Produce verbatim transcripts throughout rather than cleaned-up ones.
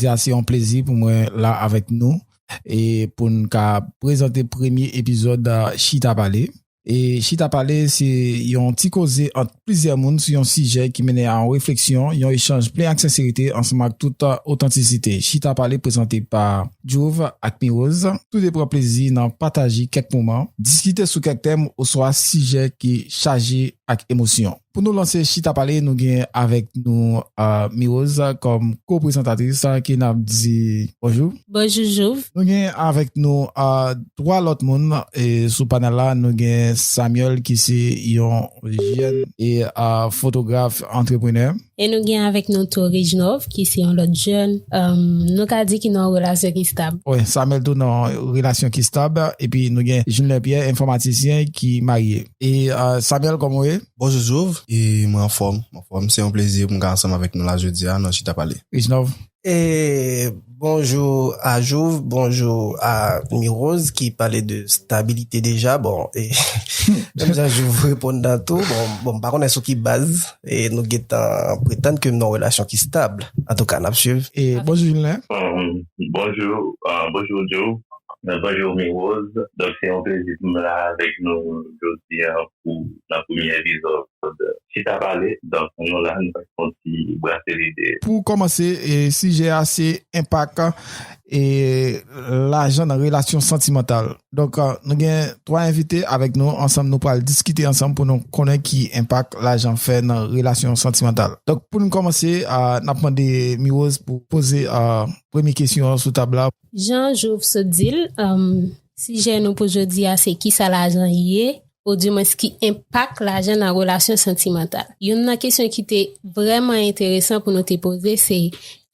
Deja, se yon plezi pou mwen la avèk nou e pou n ka prezante premye epizòd, a, Chita Pale. E Chita Pale, se yon ti koze ant plizyè moun sou yon sijè ki mennen a yon refleksyon, yon echanj plen ak senserite ansanm ak tout, a, otantisite. Chita Pale prezante pa Djouv ak Mirose. Tou de pran plezi nan pataje kèk moman, diskite sou kèk tèm oswa sijè ki chaje ak emosyon. Pou nou lanse Chita Pale, nou gen avèk nou, a, Mirose kòm ko-prezantatris, a, ki n ap di bonjou. Bonjou, Jouv. Nou gen avèk nou, a, twa lòt moun, e, sou panèl la. Nou gen Samuel ki se yon jèn e, a, fotograf antreprenè. E nou gen avèk nou tou Rijnov ki se yon lòt jèn, um, nou ka di ki nan yon relasyon ki stab. Wi, Samuel tou nan yon relasyon ki stab. Epi nou gen Julien Pierre, enfòmatisyen ki marye. E, a, Samuel, kòman w ye? Bonjou, Jouv. E mwen anfòm, mwen anfòm. Se yon plezi pou m ka ansanm avèk nou la jodi a nan Chita Pale. Rijnov. E bonjou a Jouv, bonjou a Mirose ki pale de stabilite deja. Bon, e menm jan Jouv reponn nan tou. Bon, bon, m pa konnen sou ki baz e nou gentan pretann ke m nan yon relasyon ki stab. Antouka, n ap swiv. E bonjou, Julien. Um, bonjou, uh, bonjou, Jouv. Bonjou, Mirose. Donk, se yon plezi pou m la avèk nou jodi a pou nan premye epizòd Chita Pale. Donk, nou la, nou pral fè yon ti brase lide. Pou kòmanse, e, sijè a se enpak, e, lajan nan relasyon santimantal. Donk, a, nou gen twa envite avèk nou ansanm, nou pral diskite ansanm pou nou konnen ki enpak lajan fè nan relasyon santimantal. Donk, pou nou kòmanse, a, n ap mande Mirose pou poze, a, premye kesyon an sou tab la. Jan Jouv sot di l, um, sijè nou pou jodi a se kisa lajan ye, oudimwens ki enpak lajan nan relasyon santimantal. Youn nan kesyon ki te vrèman enteresan pou nou te poze se,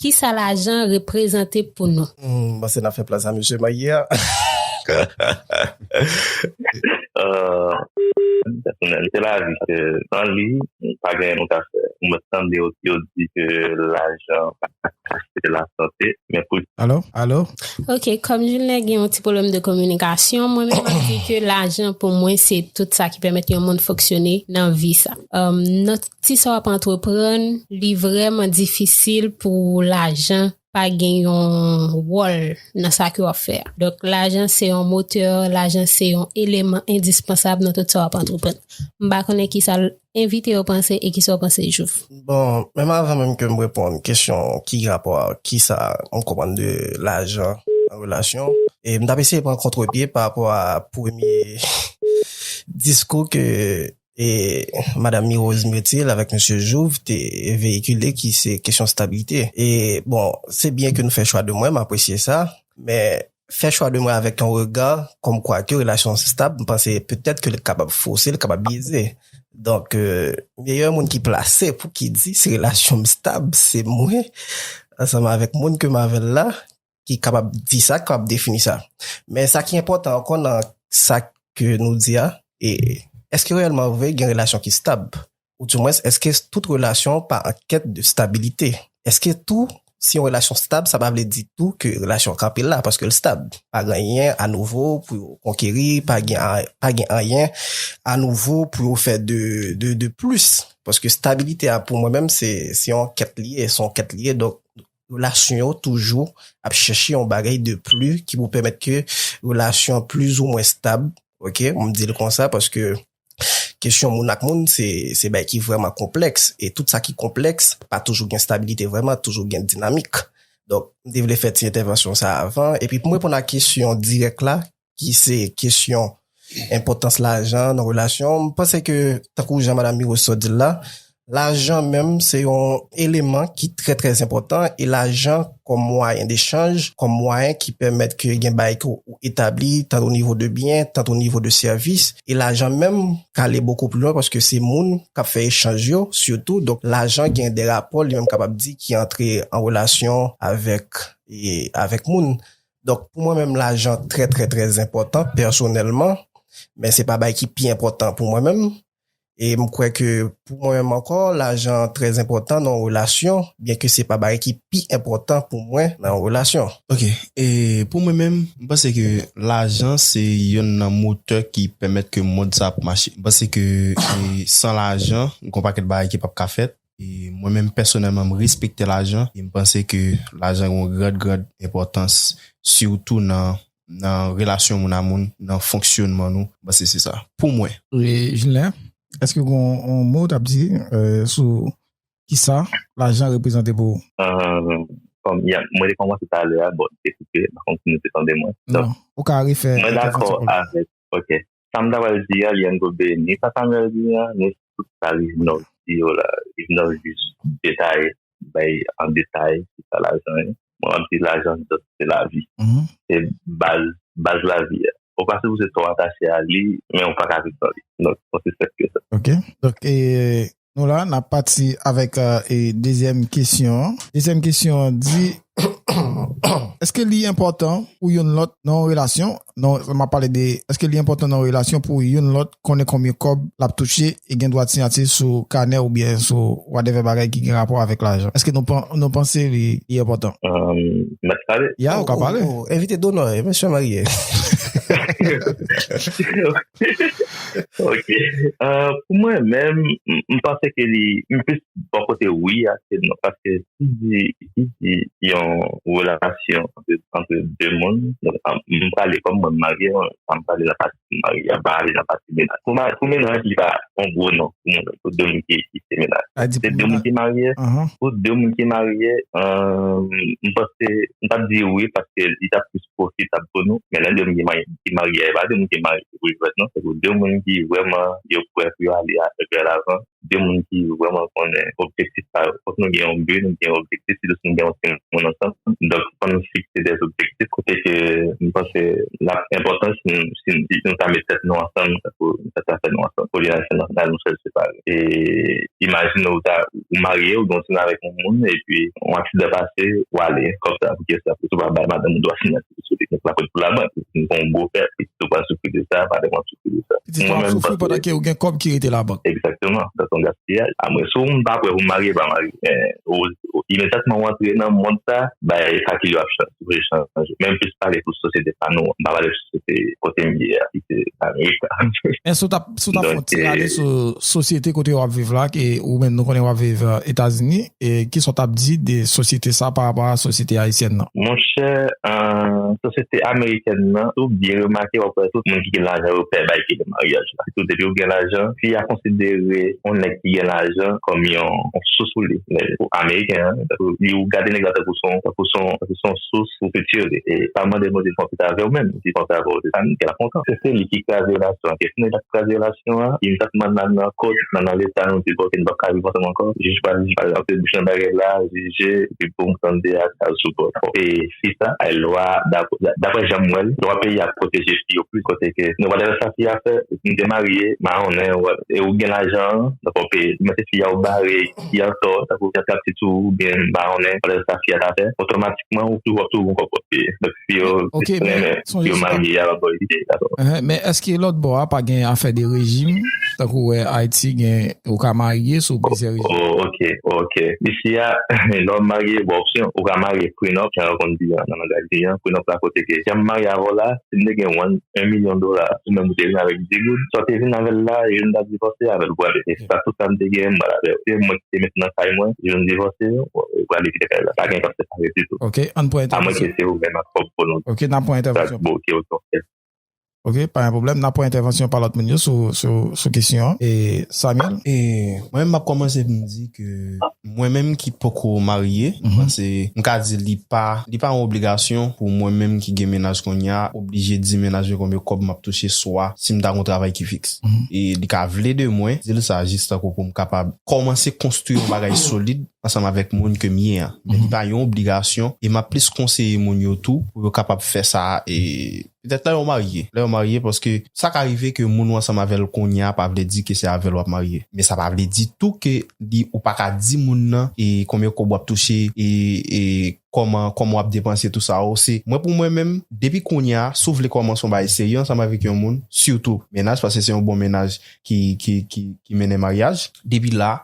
kisa lajan reprezante pou nou? Hmm, m panse n ap fè plas a mesye Mayi a. Euh, pèsonèl, se lavi ke san li, pa gen anyen nou ka fè. Mwen tande yo, yo di ke lajan pa ka achte lasante, men pou... Alo? Alo? Ok, kòm Julien gen yon ti pwoblèm de kominikasyon, mwen menm m ap di ke lajan pou mwen se tout sa ki pèmèt yon moun fonksyone nan vi sa. Um, nan ti sa w ap antreprann, li vrèman difisil pou lajan pa gen yon wòl nan sa ke w ap fè a. Donk, lajan se yon motè, lajan se yon eleman endispansab nan tout sa w ap antreprann. M pa konnen kisa l envite yo panse e kisa w panse, Jouv. Bon, menm avan menm ke m reponn kesyon ki rapò a kisa m konprann de lajan nan relasyon, e m t ap eseye pran kontrepye pa rapò a premye diskou ke e Madanm Mirose Myrtil avèk Mesye Jouv te veyikile, ki se kesyon stabilite. E bon, se byen ke nou fè chwa de mwen, m apresye sa, men fè chwa de mwen avèk yon rega kòmkwa ke relasyon stab, m panse petèt ke l kapab fose, l kapab byeze. Donk, euh, meyè moun ki plase pou ki di si relasyon m stab, se mwen, ansanm avèk moun ke m avè l la, ki kapab di sa, ki kapab defini sa. Men sa ki enpòtan ankò nan sa ke nou di a, e èske reyèlman vre gen relasyon ki stab? Oudimwens, èske tout relasyon pa an kèt de stabilite? Èske tou, si yon relasyon stab, sa pa vle di tou ke relasyon an kanpe la, paske l stab? Pa gen anyen a nouvo pou yo konkeri, pa gen a, pa gen anyen a nouvo pou yo fè de, de, de plis. Paske stabilite a, pou mwen menm, se, se yon kèt li ye, se yon kèt li ye. Donk, relasyon yo toujou ap chèche yon bagay de pli ki pou pèmèt ke relasyon an plizoumwen stab. Ok, m di l konsa paske kesyon moun ak moun, se, se bagay ki vrèman konplèks. E tout sa ki konplèks, pa toujou gen stabilite vrèman, toujou gen dinamik. Donk, m te vle fè ti entèvansyon sa a avan. Epi pou m reponn a kesyon dirèk la, ki se kesyon enpòtans lajan nan relasyon, m panse ke, tankou jan Madanm Mirose sot di l la, lajan menm se yon eleman ki trè, trè enpòtan, e lajan kòm mwayen dechanj, kòm mwayen ki pèmèt ke gen bagay ke w etabli, tant o nivo de byen, tant o nivo de sèvis, e lajan menm ka ale bokou pli lwen paske se moun k ap fè echanj yo, sitou, donk lajan gen de rapò, li menm kapab di, ki antre an relasyon avèk, e avèk moun. Donk, pou mwen menm, lajan trè, trè, trè enpòtan, pèsonèlman, men se pa bagay ki pi enpòtan pou mwen menm. E m kwè ke pou mwen menm ankò, lajan trè enpòtan nan yon relasyon, byenke se pa bagay ki pi enpòtan pou mwen nan yon relasyon. Ok, e pou mwen menm, m panse ke lajan se youn nan motè ki pèmèt ke mond sa ap mache. M panse ke, e, san lajan, gon pakèt bagay ki p ap ka fèt. E mwen menm pèsonèlman, m respekte lajan e m panse ke lajan gen yon grand, grand enpòtans, sitou nan, nan relasyon moun a moun, nan fonksyonman nou. M panse se sa. Pou mwen. E Julien, èske gen yon mo w t ap di euh, sou kisa lajan reprezante pou ou? Um, Kòm mwen te kòmanse talè a, bon, te koupe, pa konn si nou te tande mwen. Non, ou ka refè. Mwen dakò avèk, ok. Sa m ta pral di a, li ango beni sa Samuel di a, ni tout sa Rivenov di yo la, Rivenov jis detaye, bay an detay ki sa lajan ye. Mwen ap di lajan se lavi. Se baz, baz lavi a. Ou pa sipoze twò atache a li, men ou pa ka viv san li. Donk, osi senp ke sa. Ok. Donk, e, nou la, n ap pati avèk e, dezyèm kesyon an. Dezyèm kesyon an di, èske li enpòtan pou youn lòt nan yon relasyon? Non, m ap pale de, èske li enpòtan nan yon relasyon pou youn lòt konnen konbyen kòb l ap touche e gen dwa siyati sou kanè oubyen sou whatever bagay ki gen rapò avèk lajan? Èske nou, nou panse li, li enpòtan? Mèt pale? Ya, ou ka pale. Envite donò, mesye marye. Ok. Pou mwen menm, m panse ke li, m plis bò kote wi a ke non. Paske si di, si di yon relasyon antre, antre de moun, m prale kòm mwen m marye, m prale nan pati marye a, m pa ale nan pati menaj. Pou, pou menaj, li pa yon gwo non pou moun, pou de moun ki, ki se menaj. Se de moun ki marye, pou de moun ki marye, m panse, m t ap di wi, paske li t ap plis pwofitab pou nou, men lè de moun ki marye, ki marye, e pa de moun ki marye pou revèt, non, se pou de moun ki vrèman yo prè pou yo ale avèk lè lavan, de moun ki vrèman konnen objektif pa yo. Fòk nou gen yon bi, nou gen yon objektif, sitou si nou gen yon timoun ansanm. Donk, fò nou fikse de objektif kote ke m panse l ap enpòtan si nou, si, si nou ta met tèt nou ansanm, tankou nou fè zafè nou ansanm, olye n al fè nan, nan nou sèl separe. E imajine w ta, ou marye, ou gen yon timoun avèk yon moun, epi yon aksidan pase, ou ale, kòb sa, pou kiyès sa, pou tou pa bay madanm ou dwa siyati sou li. Donk, l ap ret pou labank. Ou gen yon gwo pèt, pitit ou pral soufri de sa, madanm w ap soufri de sa. Pitit ou ap soufri pandan ke ou gen kòb ki rete labank. Egzakteman. Sa se yon gaspiyaj. Apre, si w pa prè pou marye, pa marye. Men, ou, ou, imedyatman w antre nan mond sa, bay kalkil yo ap chanje, chanje. Men m plis pale pou sosyete pa nou, m pa pale pou sosyete kote m ye a, ki se Amerik la. Men si w t ap, si w t ap fè yon ti rale sou sosyete kote w ap viv la, ke ou menm nou konnen w ap viv Etazini, e kisa w t ap di de sosyete sa pa rapò a sosyete ayisyèn nan? Monchè, sosyete amerikèn nan, si w byen remake, w ap wè tout moun ki gen lajan yo pè bay kle maryaj la. Sitou depi w gen lajan, fi a konsidere yon nèg ki gen lajan kòm yon, yon sous pou li. Men pou ameriken an, li ou gade nèg la tankou se yon, tankou se yon, tankou se yon sous pou fiti li. E pa mande Bondye fè yon pita avè w menm. Si l fè yon pita avè w, se sa nèg la kontan. Se, se li ki kraze relasyon an. Ke si nèg la kraze relasyon an, imedyatman n al nan kot, n al nan leta, nou di, bon, ok, nou p ap ka viv ansanm ankò. Jij pral, jij pral rantre bouch nan bagay la, jije, epi pou m tande a, sa sou pòt. E fi sa, ay lwa, daprè jan m wè l, lwa peyi a pwoteje fi yo plis kote ke nou pa tande sa fi a fè, m te marye, mawonnen, e ou gen lajan, donk w peye, men se fi a ou bare, ki antò, tankou w te ap ti tou, oubyen mawonnen, pa tande sa fi a ta fè, otomatikman ou toujou ap toujou ankò pou w peye. Donk fi yo, fi yo marye a, lòt bò yo kite, dakò. Men èske lòt bò a pa gen afè de rejim, tankou w wè Ayiti gen, ou ka marye sou plizyè rejim? Oh, ok, ok. Isi a, lè w marye, bon, opsyon, ou ka marye prenup, jan yo konn di nan langaj li an, prenup la kote ke, jan m marye avè w la, si m te gen yon, yon milyon dola, ou menm ou te vin avèk di goud, sa w te vin avè l la, e nou t ap divòse, avè l ou prale. E sa, tout sa m te gen, m pral avè w. Se mwen ki te met nan kay mwen, e nou divòse, ou prale kite kay la. Pa gen k ap separe ditou. Ok, ann pran entèvansyon. Amwenke se ou menm ak pwòp volonte. Ok, n ap pran entèvansyon. Sa bloke w, ok. Ok, pa gen pwoblèm. N ap pran entèvansyon pa lòt moun yo sou, sou, sou kesyon an. E Samuel? E mwen menm, m ap kòmanse pou m di ke mwen menm ki poko marye, m panse, m ka di li pa, li pa yon obligasyon pou mwen menm ki gen mennaj kounye a, oblije di mennaj mwen konbyen kòb m ap touche, swa si m ta gen yon travay ki fiks. E li ka vle de mwen, di l sa jis tankou pou m kapab kòmanse konstwi yon bagay solid ansanm avèk moun ke m ye an. Men li pa yon obligasyon, e m ap plis konseye moun yo tou pou yo kapab fè sa, e petèt lè yo marye. Lè yo marye, paske sa ka rive ke moun ou ansanm avè l kounye a pa vle di ke se avè l w ap marye. Men sa pa vle di tou ke li, ou pa ka di moun nan e konbyen kòb w ap touche e, e kòman, kòman w ap depanse tou sa yo. Se, mwen pou mwen menm, depi kounye a, si w vle kòmanse yon bagay serye ansanm avèk yon moun, sitou mennaj, paske se yon bon mennaj ki, ki, ki, ki mennen maryaj, depi la,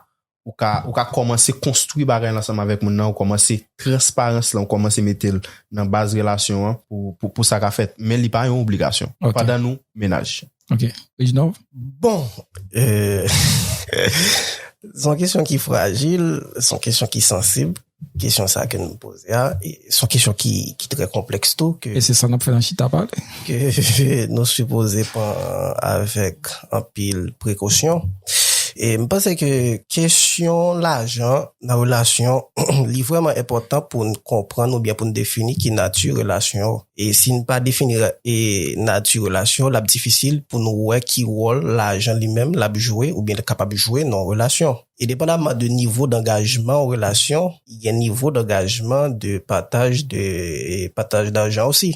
ou ka, ou ka kòmanse konstwi bagay la ansanm avèk moun nan, ou kòmanse transparans lan, ou kòmanse mete l nan baz relasyon an pou, pou, pou sa ka fèt. Men li pa yon obligasyon. Ok. Pandan nou mennaj. Ok. Reginald? Bon, euh, Se yon kesyon ki frajil, se yon kesyon ki sansib. Kesyon sa ke nou poze a, e se yon kesyon ki, ki trè konplèks tou, ke, E se sa n ap fè nan chita pale. ke nou sipoze pran avèk anpil prekosyon. E m panse ke kesyon lajan nan relasyon, li vrèman enpòtan pou n konprann oubyen pou n defini ki nati relasyon yo. E si n pa defini e nati relasyon, l ap difisil pou nou wè ki wòl lajan li menm l ap jwe oubyen l kapab jwe nan relasyon. E depandamman de nivo dangajman ou relasyon, gen nivo dangajman de pataj de e pataj dajan osi.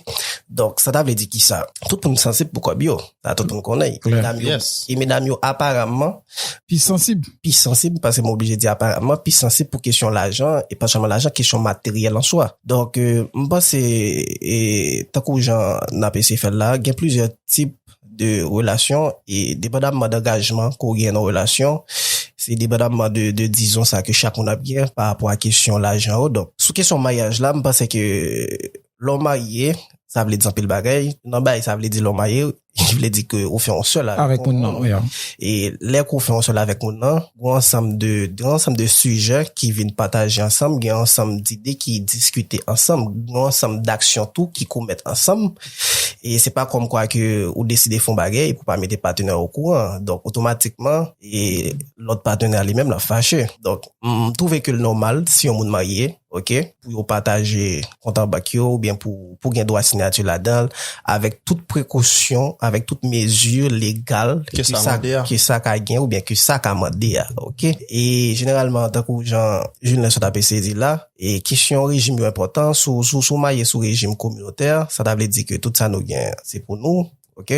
Donk, sa ta vle di ki sa? Tout moun sansib pou kòb yo. Sa tout moun konnen. E medam yo, e medam yo aparamman pi sansib. Pi sansib, paske m oblije di aparamman, pi sansib pou kesyon lajan, e pa sèlman lajan, kesyon materyèl an swa. Donk, e, m panse, e, tankou jan n ap eseye fè l la, gen plizyè tip de relasyon, e depandamman dangajman ke w gen nan relasyon, se depandamman de, de dizon sa ke chak moun ap gen pa rapò a kesyon lajan yo. Donk, sou kesyon maryaj la, m panse ke lè w marye, sa vle di anpil bagay. Nan bay, sa vle di lè w marye, li vle di ke ou fè yon sèl avèk moun nan. E lè ke ou fè yon sèl avèk moun nan, gen yon ansanm de, gen yon ansanm de sijè ki vin pataje ansanm, gen yon ansanm dide ki diskite ansanm, gen yon ansanm daksyon tou ki komèt ansanm. E se pa kòmkwa ke ou deside fè yon bagay epi ou pa mete patnè okouran. Donk, otomatikman, e lòt patnè a li menm l ap fache. Donk, m twouve ke l nòmal si yon moun marye, ok, pou yo pataje kont an bank yo, oubyen pou, pou gen dwa siyati ladan l, avèk tout prekosyon, avèk tout mezi legal ke sa, ke sa ka gen, oubyen ke sa ka mande a, ok? E jeneralman, tankou jan Julien sot ap eseye di la, e kesyon rejim yo enpòtan, sou, sou, sou marye sou rejim kominotè, sa ta vle di ke tout sa nou gen, se pou nou, ok?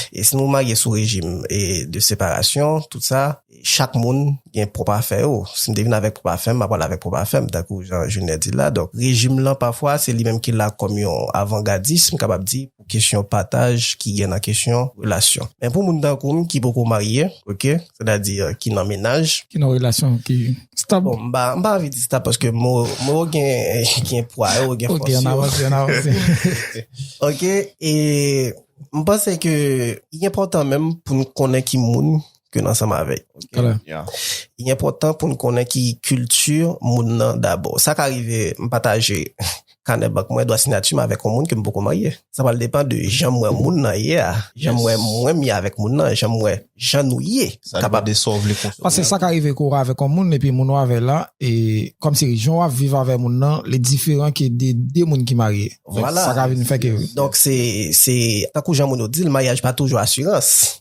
E si nou marye sou rejim e de separasyon, tout sa, chak moun gen pwòp afè yo. Si m te vin avèk pwòp afè m, m ap pale avèk pwòp afè m, tankou jan Julien di la. Donk, rejim lan, pafwa, se li menm ki la kòm yon avangadis, m kapab di, pou kesyon pataj ki gen nan kesyon relasyon. Men pou moun tankou m ki poko marye, ok, sètadi ki nan menaj, ki nan relasyon ki stab. Bon, m pa, m pa anvi di stab paske mo, mo gen, gen pwa yo, gen fòs yo. Ok, ann avanse, ann avanse. Ok, e m panse ke li enpòtan menm pou n konnen ki moun ke n ansanm avè l. Ok? Li enpòtan pou n konnen ki kilti moun nan dabò. Sa ka rive m pataje kanè bank mwen, dwa siyati m avèk yon moun ke m poko marye. Sa pral depann de jan m wè moun nan ye a, jan m wè mwen m ye avèk moun nan, jan m wè jan nou ye. Kapab de sa w vle konsa. Paske sa ka rive ke w avèk yon moun epi moun w avè la, e kòmsi jan w ap viv avè moun nan, li diferan ke de de moun ki marye. Donk, sa ka vin fè ke. Donk, se, se, tankou jan moun yo di l, maryaj pa toujou asirans.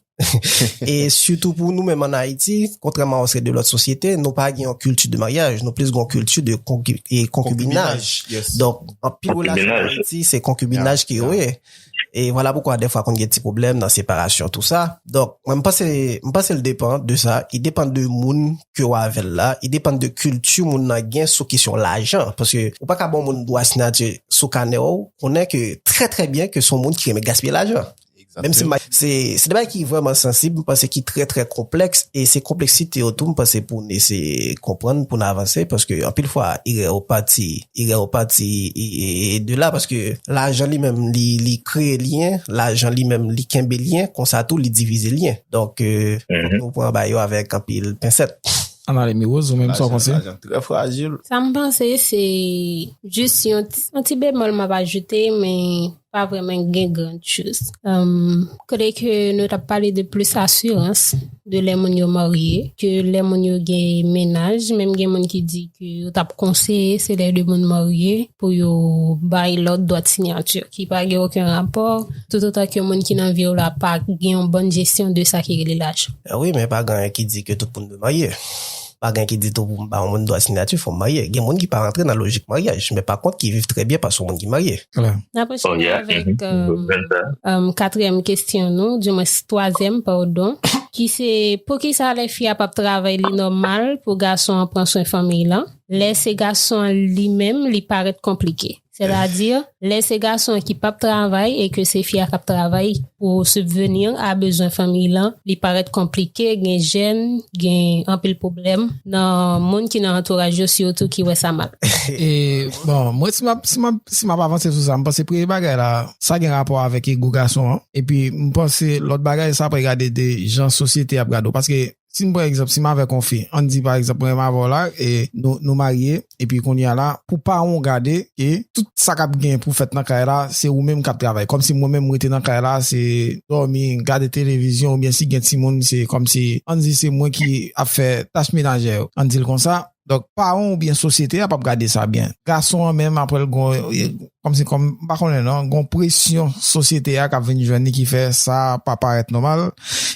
E sitou pou nou menm ann Ayiti, kontrèman a yon seri de lòt sosyete, nou pa gen yon kilti de maryaj, nou plis gen yon kilti de konkibinaj. Donk, anpil relasyon ann Ayiti, se konkibinaj ke yo ye. E vwala poukwa dèfwa konn gen ti pwoblèm nan separasyon, tou sa. Donk, mwen, m panse, m panse l depann de sa, li depann de moun ke w avè l la, li depann de kilti moun nan gen sou kesyon lajan. Paske ou pa ka ba yon moun dwa siyati sou kanè w, konnen ke trè, trè byen ke se yon moun ki renmen gaspiye lajan. Menm si se, se de bagay ki vrèman sansib, m panse ki trè, trè konplèks, e se konpleksite yo tou, m panse pou n eseye konprann, pou n avanse, paske anpil fwa, erè yo pati, erè yo pati e, e, e de la, paske lajan li menm, li, li kreye lyen, lajan li menm, li kenbe lyen, konsa tou, li divize lyen. Donk, e, fòk nou pran bagay yo avèk anpil pensèt. Ann ale, Mirose, ou menm, sa w panse? Lajan trè frajil. Sa m panse, se jis yon ti, yon ti bemòl m ap ajoute, men pa vrèman gen grand chose. Um, kote ke nou t ap pale de plis asirans de lè moun yo marye, ke lè moun yo gen menaj, menm gen moun ki di ke yo t ap konseye se lè de moun marye pou yo bay lòt dwat siyati, ki pa gen okenn rapò, toutotan ke moun ki nan vi w la pa gen yon bòn jesyon de sa ki rele lajan. Wi, men pa gen anyen ki di ke tout moun dwe marye. Pa gen ki di tou pou m ba yon moun dwa siyati, fò m marye. Gen moun ki pa rantre nan lojik maryaj, men pa kont ki viv trè byen paske yon moun ki marye. N ap anseye avèk katriyèm kesyon nou, dimwens twazyèm, padon, ki se poukisa lè fi a p ap travay li nòmal pou gason an pran swen fanmiy lan, lè se gason an li menm li parèt konplike. Sètadi, lè se gason an ki p ap travay e ke se fi a k ap travay pou sibveni a bezwen fanmiy lan, li parèt konplike, gen jèn, gen anpil pwoblèm nan moun ki nan antouraj yo sitou ki wè sa mal. E, bon, mwen, si m ap, si m ap, si m ap avanse sou sa, m panse premye bagay la, sa gen rapò avèk ego gason an. Epi, m panse lòt bagay, sa apre gade de jan sosyete ap gade w. Paske si m pran egzanp, si m avèk yon fi, ann di pa egzanp, mwen m avè w la, e nou, nou marye, epi kounye a la, pou paran w gade, e tout sa k ap gen pou fèt nan kay la, se ou menm k ap travay. Kòmsi mwen menm m rete nan kay la, se dòmi, gade televizyon, oubyen si gen timoun, se kòmsi, ann di se mwen ki ap fè tach menajè yo. Ann di l konsa. Donk, paran w oubyen sosyete a p ap gade sa byen. Gason an menm, apre l gon, kòmsi, kòm, m pa konnen non, gon presyon sosyete a k ap vin jwenn li ki fè sa pa parèt nòmal.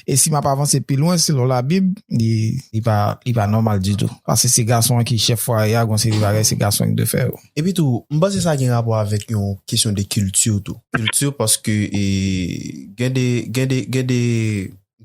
E si m ap avanse pi lwen, selon Labib, li, li pa, li pa nòmal ditou. Paske se gason an ki chèf fwaye a, gon seri bagay, se gason an ki dwe fè yo. Epi tou, m panse sa gen rapò avèk yon kesyon de kilti tou. Kilti, paske, e, gen de, gen de, gen de,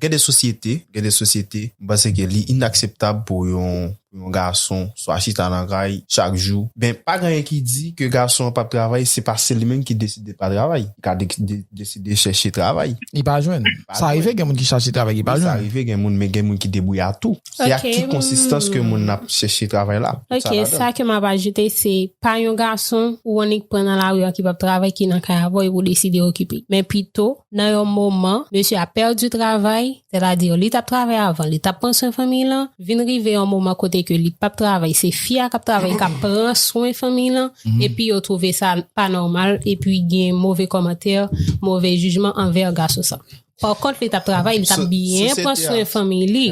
gen de sosyete, gen de sosyete, m panse ke li inakseptab pou yon, pou yon gason swa chita nan kay chak jou. Ben, pa gen anyen ki di ke gason an p ap travay, se paske li menm ki deside pa travay. Li ka de, de, deside chèche travay. Li pa jwenn. Li pa jwenn. Sa rive gen moun ki chèche travay, li pa jwenn. Wi, sa rive gen moun, men gen moun ki debwouya tou. Se ak ki konsistans ke moun nan ap chèche travay la. Tout sa ladan. Ok, sa ke m ap ajoute, se pa yon gason ou annik pran nan lari a ki p ap travay, ki nan kay avè w, epi w deside okipe. Men pito, nan yon moman, mesye a pèdi travay, sètadi li t ap travay avan, li t ap pran swen fanmi lan, vin rive yon moman kote ke li p ap travay, se fi a k ap travay, k ap pran swen fanmi lan, epi yo twouve sa pa nòmal, epi gen move kòmantè, move jijman anvè gason sa. Pa kont, li t ap travay, li t ap byen pran swen fanmi li.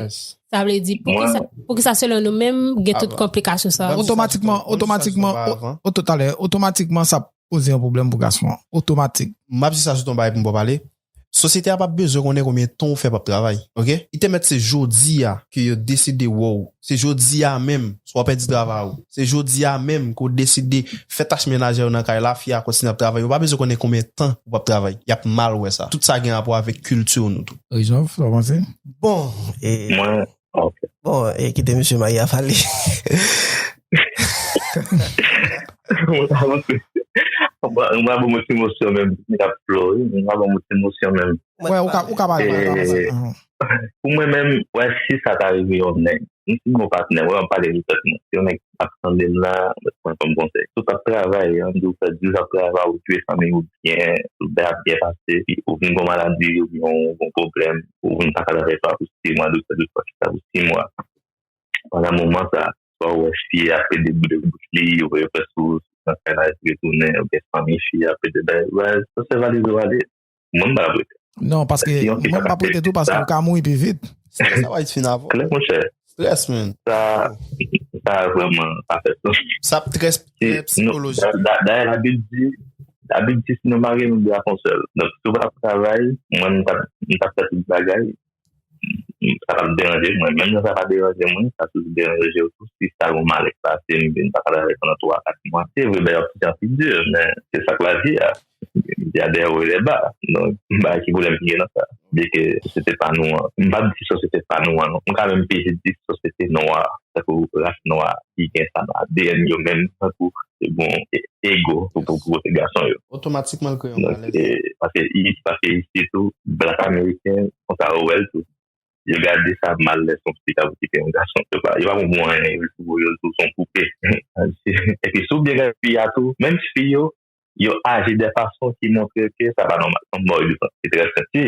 Sa vle di, poukisa, poukisa selon nou menm, gen tout konplikasyon sa yo? Otomatikman, otomatikman, o, o, talè, otomatikman, sa poze yon pwoblèm pou gason an. Otomatik. M ap di sa sou ton bagay pou m pa pale. Sosyete a p ap bezwen konnen konbyen tan w fè p ap travay, ok? Li te mèt se jodi a ke yo deside wè w. Se jodi a menm, si w ap pèdi travay ou. Se jodi a menm ke w deside fè tach menajè yo nan kay la, fi a kontinye ap travay. Yo pa bezwen konnen konbyen tan ou p ap travay. Y ap mal wè sa. Tout sa gen rapò avèk kilti nou tou. Rijov, sa w panse? Bon, e, mwen, ok. Bon, e kite mesye Maria pale. Mwen pa montre. Mwen pa, mwen pa bon moun ti emosyon menm. Mwen ap plore. Mwen pa bon moun ti emosyon menm. Wè, ou ka, ou ka pale, pale, pale. Pou mwen menm, wè, si sa ta rive yon nèg, m si bon patnè, wè, m pale de tèt mwen. Si yon nèg ap tande m la, mwen pran kòm konsèy. Si w t ap travay, an di w fè di w t ap travay, ou tire fanmi ou byen, tout bagay ap byen pase, epi ou vin gon maladi, ou vin gon, gon pwoblèm, ou vin pa ka travay pa pou sis mwa, doktè di w fò chita pou sis mwa. Pandan moman sa, swa ou wè fi a ap pede bout de bouch li, ou wè yo fè sou nan kay la, retounen, oubyen fanmi fi a ap pede bay, bay, sa se valiz ou ale. Mwen, m pa ap rete. Non, paske mwen, m pa ap rete tou, paske ou ka mouri pi vit. Sa va fin avè w. Klè, monchè. Strès, man. Sa, sa vrèman pa fè sans. Sa ap trè, trè psikolojik. Da-, da-, dayè, Labib di, Labib di, si nou marye, nou dwe ak yon sèl. Donk, si w pa t ap travay, mwen, m t ap, m t ap fè tout bagay. Sa p ap deranje mwen. Menm jan sa pa deranje mwen, sa toujou deranje w tou. Si sa gon malè k pase, m vin pa ka travay pandan twa, kat mwa. Se vre, bagay yo ap ti jan pi di, men se sa k lavi a. Li a dè wo e dè ba. Donk, m pa wè ki pwoblèm ki gen nan sa. Byenke sosyete pa nou an, m p ap di sosyete pa nou an, non. M ka menm peze di sosyete nwa, tankou ras nwa, ki gen sa nan A D N yo menm, tankou, bon, e-, ego pou, pou, pou kote gason yo. Otomatikman, l kreye yon malèz. Donk, e, paske i-, paske isit tou, blak ameriken, konsa yo wè l tou. Yo gade sa mal lè se yon fi k ap okipe yon gason. Yo pa, yo pa konn pou anyen, yo tou, yo tou se yon poupe. Epi si w byen gade fi a tou, menm fi yo, yo aji de fason ki montre ke sa pa nòmal. Yon bò yo desann, se trè senp.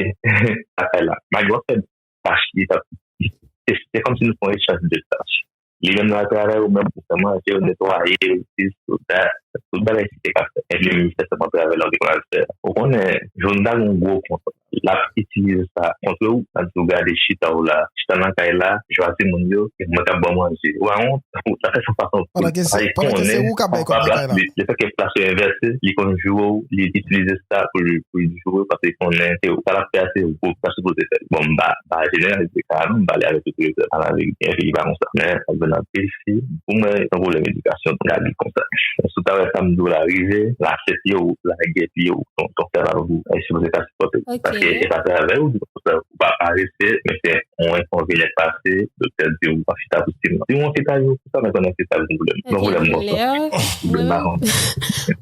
Lakay la, malgre w ap fè tach, li t ap, se, se kòmsi nou fè yon echanj de tach. Li menm nan travay, ou menm pou fè manje, ou netwaye, ou dis, ou dat, tout bagay ki te ka fè. Epi li menm li fè sèlman travay la, ou te konn al fè. Ou konnen, jodi a gon gwo kont, l ap itilize sa kont ou, l ap di w gade chita w la, chita nan kay la, jwa timoun yo, e mwen k ap ba w manje. Ou pa wont, ou ta fè sa fason pou l pa konnen, pandan ke se ou k ap bay kòb nan kay la. Li, lefètke plas yo envèse, li konn joure w, li itilize sa pou l, pou l joure w, paske li konnen se ou, sa l ap fè a se ou k ta sipoze fè l. Bon, m pa, m pa jeneralize ka a non, m pale avèk tout respè, a la verite, gen fi ki pa konsa. Men, ap jwenn anpil fi, pou mwen, se yon pwoblèm edikasyon, m ka di konsa. Si w ta wè sa m di w la rive, lase pye w, lage pye w, ton, ton sèvèl ou, e sipoze ka sipòte. Ok. Paske e pa travay ou, ou pa parese, men se yon enkonvenyan k pase, doktè di w pa chita pou sis mwa. Si w anfetal, yo pou sa, men se yon anfetal, pwoblèm. Ok, pwoblèm, bon, mwen menm,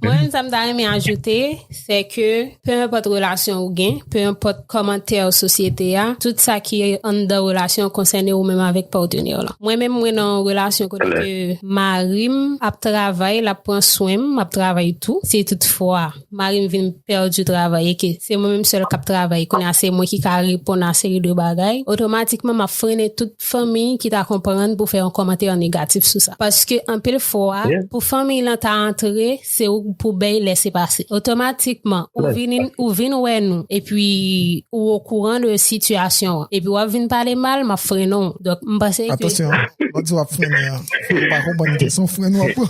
mwen menm, sa m ta renmen ajoute, se ke, pe enpòt relasyon ou gen, pe enpòt kòmantè sosyete a, tout sa ki anndan relasyon konsène ou menm avèk patnè w la. Mwen menm, mwen nan yon relasyon kote ke mari m ap travay, l ap pran swen m, m ap travay tou. Si toutfwa mari m vin pèdi travay e ke se mwen menm sèl k ap travay, kounye a se mwen ki ka reponn a seri de bagay, otomatikman m ap frennen tout fanmi ki ta konprann pou fè yon kòmantè negatif sou sa. Paske anpil fwa, pou fanmi lan ta antre, se ou pou bay lèse pase. Otomatikman, ou vin, ou vin wè nou, epi ou okouran de sitiyasyon an. Epi w ap vin pale mal, m ap frennen w. Donk, m panse ke... Atansyon, lè w di w ap frennen an, ou pa konprann ke se yon frenn w ap pran.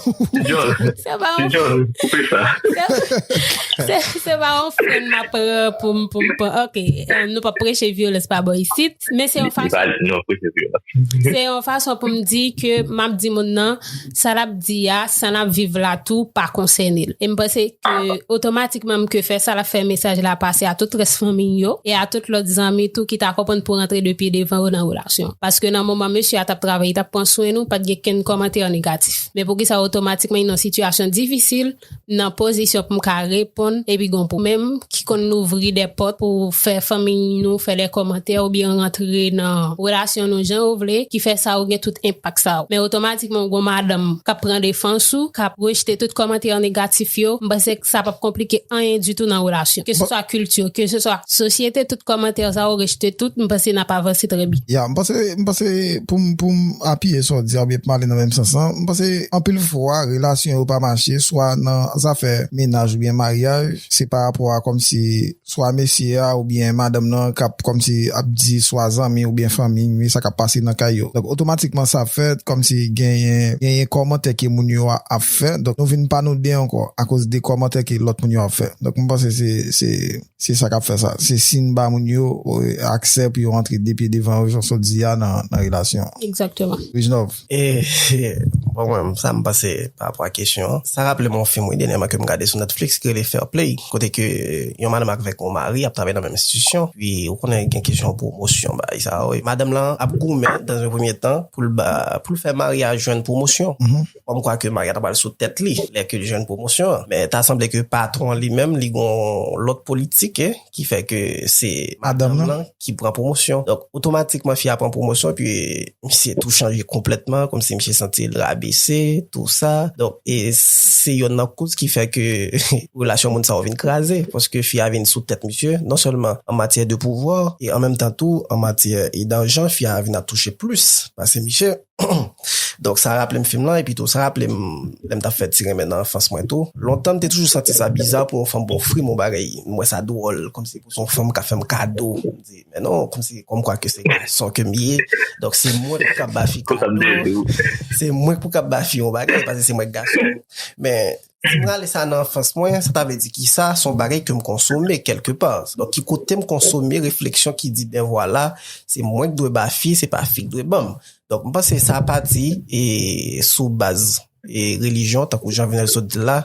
John, Se pa yon John, koupe sa. Se se pa yon frenn m ap pran pou m pou m pran. Ok, eh, nou p ap preche vyolans pa bò isit, men se yon Li pa fason nou preche vyolans. se yon fason pou m di ke m ap di moun nan sa l ap di a, sa n ap viv la tou pa konsène l. E m panse ke otomatikman m ke fè sa, l ap fè mesaj la pase a tout rès fanmi yo e a tout lòt zanmi tou ki ta konprann pou rantre de pye devan yo nan relasyon. Paske nan moman mesye a t ap travay, li t ap pran swen nou, pa t gen kenn kòmantè negatif. Men poukisa otomatikman li nan sitiyasyon difisil, nan pozisyon pou m ka reponn, epi gon pou menm ki konn louvri de pòt pou fè fanmi nou fè de kòmantè oubyen rantre nan relasyon nou jan yo vle, ki fè sa yo gen tout enpak sa yo. Men otomatikman gon madanm k ap pran defans ou, k ap rejte tout kòmantè negatif yo, m panse ke sa p ap konplike anyen ditou nan relasyon. Ke se swa kilti, ke se swa sosyete, tout kòmantè sa yo rejte tout, m panse n ap avanse trè byen. Ya, m panse, m panse pou m, pou m apiye sa w di a, oubyen pou m ale nan menm sans lan, m panse anpil fwa, relasyon yo pa mache, swa nan zafè mennaj oubyen maryaj, se pa rapò a kòmsi swa mesye a oubyen madanm nan k ap kòmsi ap di swa zanmi oubyen fanmi, men sa k ap pase nan kay yo. Donk, otomatikman, sa fè kòmsi genyen, genyen kòmantè ke moun yo a ap fè. Donk, nou vin pa nou de ankò akoz de kòmantè ke lòt moun yo ap fè. Donk, m panse se, se, se sa k ap fè sa. Se si n ba moun yo, eh, aksè pou yo rantre de pye devan yo, jan w di a, nan, nan relasyon an. Egzakteman. Rijnov. E, bon, mwen, sa m panse pa rapò a kesyon an. Sa raple m yon fim, wi, dènyèman ke m gade sou Netflix ki rele Fair Play, kote ke yon madanm avèk yon mari ap travay nan menm enstitisyon. Pi, ou konnen gen kesyon pwomosyon, bagay sa, wi. Madanm lan ap goumen, dans un premier temps, pou l ba, pou l fè mari a jwenn pwomosyon. Kòmkwa ke mari a ta pral sou tèt li, lè ke l jwenn pwomosyon an. Men ta sanble ke patwon an li menm, li gon lòt politik, eh, ki fè ke se Madanm madanm nan. Lan ki pran pwomosyon. Donk, otomatikman, fi a pran pwomosyon, epi misye tou chanje konplètman, kòmsi misye santi l rabese, tou sa. Donk, e se yonn nan koz ki fè ke relasyon moun sa yo vin kraze, paske fi a vin sou tèt misye, non sèlman an matyè de pouvwa, e an menm tan tou, an matyè e dajan, fi a vin ap touche plis pase misye. Donk, sa raple m fim lan, epi tou, sa raple m lè m t ap fè ti renmen nan anfans mwen tou. Lontan, m te toujou santi sa biza pou yon fanm ofri m yon bagay. M wè sa dwòl, kòmsi pou se yon fanm ka fè m kado. M di, men non, kòmsi, kòmkwa ke se gason ke m ye. Donk, se mwen pou k ap ba fi Pou sa m kado. di ou. Se mwen pou k ap ba fi yon bagay, paske se mwen k gason. Men, si m rale sa nan anfans mwen, sa ta vle di ki sa, se yon bagay ke m konsome kèlkepa. Donk, ki kote m konsome refleksyon ki di, ben vwala, se mwen k dwe ba fi, se pa fi k dwe ban m. Donk, m panse sa pati e sou baz e relijyon, tankou Jean Venel sot di la,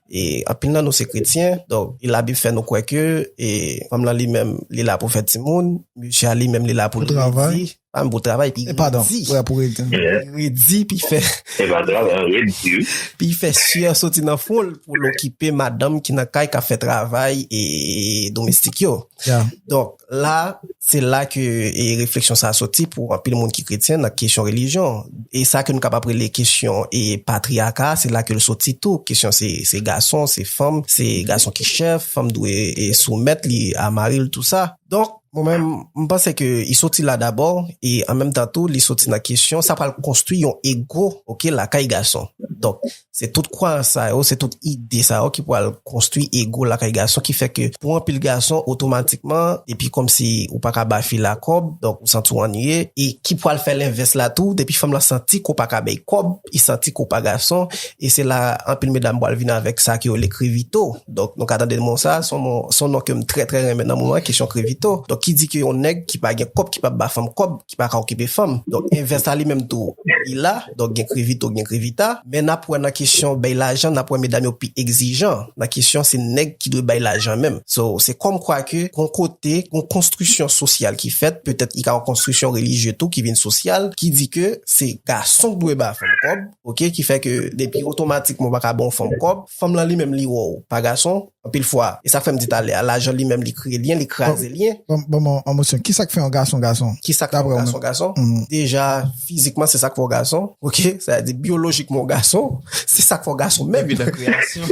e anpil nan nou se kretyen, donk e Labib fè nou kwè ke e fanm lan li menm, li la pou fè timoun, mesye a li menm, li la pou Pou travay. Redi, pa menm pou travay, pi E padon, redi. Wè, pou redi. Pi redi, pi fè, E pa travay, redi. pi fè syè soti nan fwon l pou l okipe madanm ki nan kay k ap fè travay e domestik yo. Ya. Donk, la, se la ke e refleksyon sa a soti pou anpil moun ki kretyen nan kesyon relijyon. E sa ke nou kapab rele kesyon e patriyaka, se la ke l soti tou. Kesyon se, se gason, se fanm, se gason ki chèf, fanm dwe e soumèt li a mari l, tou sa. Donk, mwen menm, m panse ke li soti la dabò, e an menm tan tou, li soti nan kesyon, sa pral konstwi yon ego, oke, lakay gason. Donk, se tout kwayans sa yo, se tout ide sa yo ki pral konstwi ego lakay gason, ki fè ke pou anpil gason, otomatikman, epi kòmsi ou pa ka ba fi la kòb, donk ou santi w anniye, e ki pral fè lenvès la tou, depi fanm lan santi ke w pa ka bay kòb, li santi ke w pa gason, e se la anpil medam pral vin avèk sa ke yo rele krevito. Donk, nou ka tande mo sa, se yon mo, se yon non ke m trè, trè renmen nan moman, kesyon krevito. Donk, ki di ke yon nèg ki pa gen kòb, ki p ap ba fanm kòb, ki pa ka okipe fanm. Donk, envès la li menm tou, li la. Donk, gen krevito, gen krevita. Men n ap wè nan kesyon bay lajan, n ap wè medam yo pi egzijan. Nan kesyon, se nèg ki dwe bay lajan menm. So, se kòmkwa ke gon kote, gon konstriksyon sosyal ki fèt, petèt li ka yon konstriksyon relijye tou ki vin sosyal, ki di ke se gason k dwe ba fanm kòb, oke, ki fè ke depi otomatikman w pa ka ba yon fanm kòb, fanm lan li menm li wè w pa gason, anpil fwa. E sa k fè m di talè a, lajan li menm li kreye lyen, li kraze lyen. Ban, Kòman, an mosyon, ki sa k fè yon gason gason? Ki sa k fè yon gason gason? Deja, fizikman, se sa k fè yon gason. Ok? Sa vle di, byolojikman, yon gason, se sa k fè yon gason menm. Depi nan kreyasyon.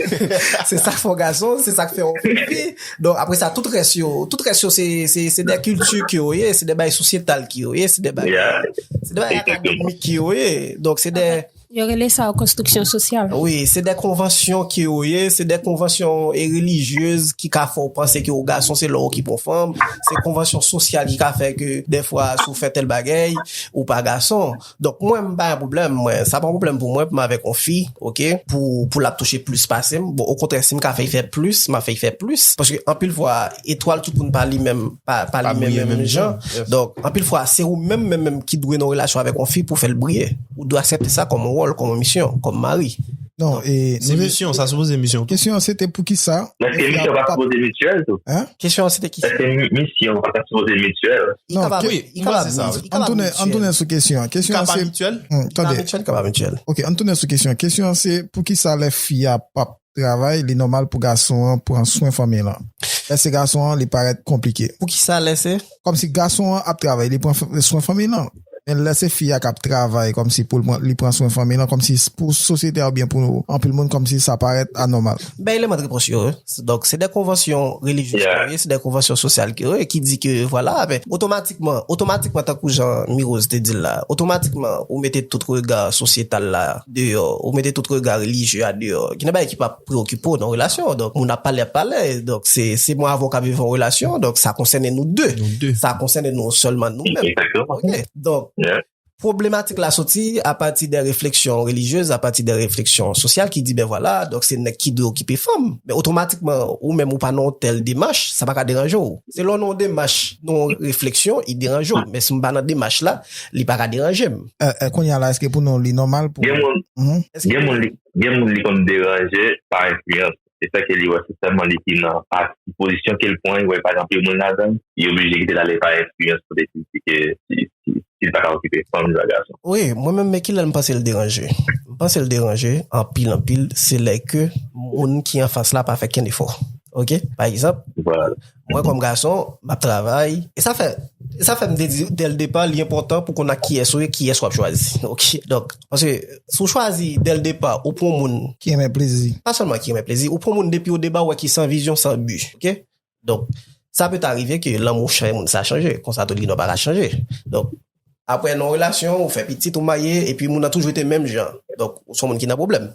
Se sa k fè yon gason, se sa k fè yon fi. Donk, apre sa, tout rès yo, tout rès yo, se, se, se de kilti ki yo ye, se de bagay sosyetal ki yo ye, se de bagay, se de bagay akademik ki yo ye. Donk, se de Yo rele sa konstriksyon sosyal. Wi, se de konvansyon ki yo ye, se de konvansyon e relijyez ki ka fè w panse ke w gason se lè w okipe yon fanm, se konvansyon sosyal ki ka fè ke dèfwa si w fè tèl bagay, ou pa gason. Donk mwen, m pa gen pwoblèm, mwen, sa pa yon pwoblèm pou mwen, pou m avèk yon fi, ok, pou, pou l ap touche plis pase m. Bon, okontrè, si m ka fè l fè plis, m ap fè l fè plis. Paske anpil fwa, etwal tout moun pa li menm, pa, pa li menm, menm jan. Donk, anpil fwa, se ou menm, menm, menm ki dwe nan relasyon avèk yon fi pou fè l briye. Ou dwe aksepte sa kòm yon wòl, kòm yon misyon, kòm mari. Non, e, se misyon, sa sipoze misyon tou. Kesyon an se te pou ki sa. Èske misyon pa sipoze mityèl tou? Hein? Kesyon an se te ki sa? Èske mi- misyon pa sipoze mityèl? Non, ke- wi, m panse sa, wi. Ann tounen, ann tounen sou kesyon an. Kesyon an se, hmm, tande. Mityèl, ka pa mityèl. Ok, ann tounen sou kesyon an. Kesyon an se pou ki sa lè fi a p ap travay, li nòmal pou gason an pran swen fanmi lan. Lè se gason an, li parèt konplike. Pou ki sa lè se? Kòmsi gason an ap travay, li pran f- swen fanmi lan. Men lè se fi a k ap travay, kòmsi pou l pran- li pran swen fanmi lan, kòmsi s- pou sosyete a oubyen pou anpil moun, kòmsi sa parèt anòmal. Ben, eleman de repons yo, wi. Donk, se de konvansyon relijyez ki yo ye, se de konvansyon sosyal ki yo ye, ki di ke, vwala, men otomatikman, otomatikman, tankou jan Mirose te di l la, otomatikman, ou mete tout rega sosyetal la deyò, ou mete tout rega relijye a deyò. Gen de bagay ki pa preokipe w nan relasyon. Donk, moun ap pale, ap pale. Donk, se, se mwen avè w k ap viv yon relasyon. Donk, sa konsène nou de. Nou de. Sa konsène nou sèlman nou menm. Egzakteman. Ok. Donk, pwoblematik la soti apati de refleksyon relijyez, apati de refleksyon sosyal ki di, ben vwala, donk se nèg ki dwe okipe fanm. Men otomatikman, ou menm ou pa nan yon tèl demach, sa pa ka deranje w. Se lè w nan yon demach, nan yon refleksyon, li deranje w. Men si m pa nan demach la, li pa ka deranje m. E, e, kounye a la, èske pou nou, li nòmal pou... Gen moun, gen moun li, gen moun li konn deranje pa enfliyans. Se fè ke li wè se sèlman li ki nan pati pozisyon ke l pran, li wè pa gen anpil moun ladan l, li oblije kite l ale pa enfliyans kote ki di ke si, si, si l pa ka okipe fanm, li pa gason. Wi, mwen menm, men kilè m panse l deranje? M panse l deranje anpil, anpil, se lè ke moun ki anfas la pa fè kenn efò. Ok? Pa egzanp, mwen kòm gason, m ap travay. E sa fè, e sa fè m te di, dè l depa, li enpòtan pou konn ak kiyès ou ye, kiyès w ap chwazi. Ok? Donk, paske si w chwazi dè l depa, ou pran yon moun ki renmen plezi, pa sèlman ki renmen plezi, ou pran yon moun depi o depa, ou wè ki san vizyon, san bi. Ok? Donk, sa pè ta rive ke lanmou chay moun sa chanje. Konsa tou, li pa ka chanje. Donk, apre nan relasyon, ou fè pitit, ou marye, epi moun nan toujou rete menm jan. Donk, ou se yon moun ki nan pwoblèm.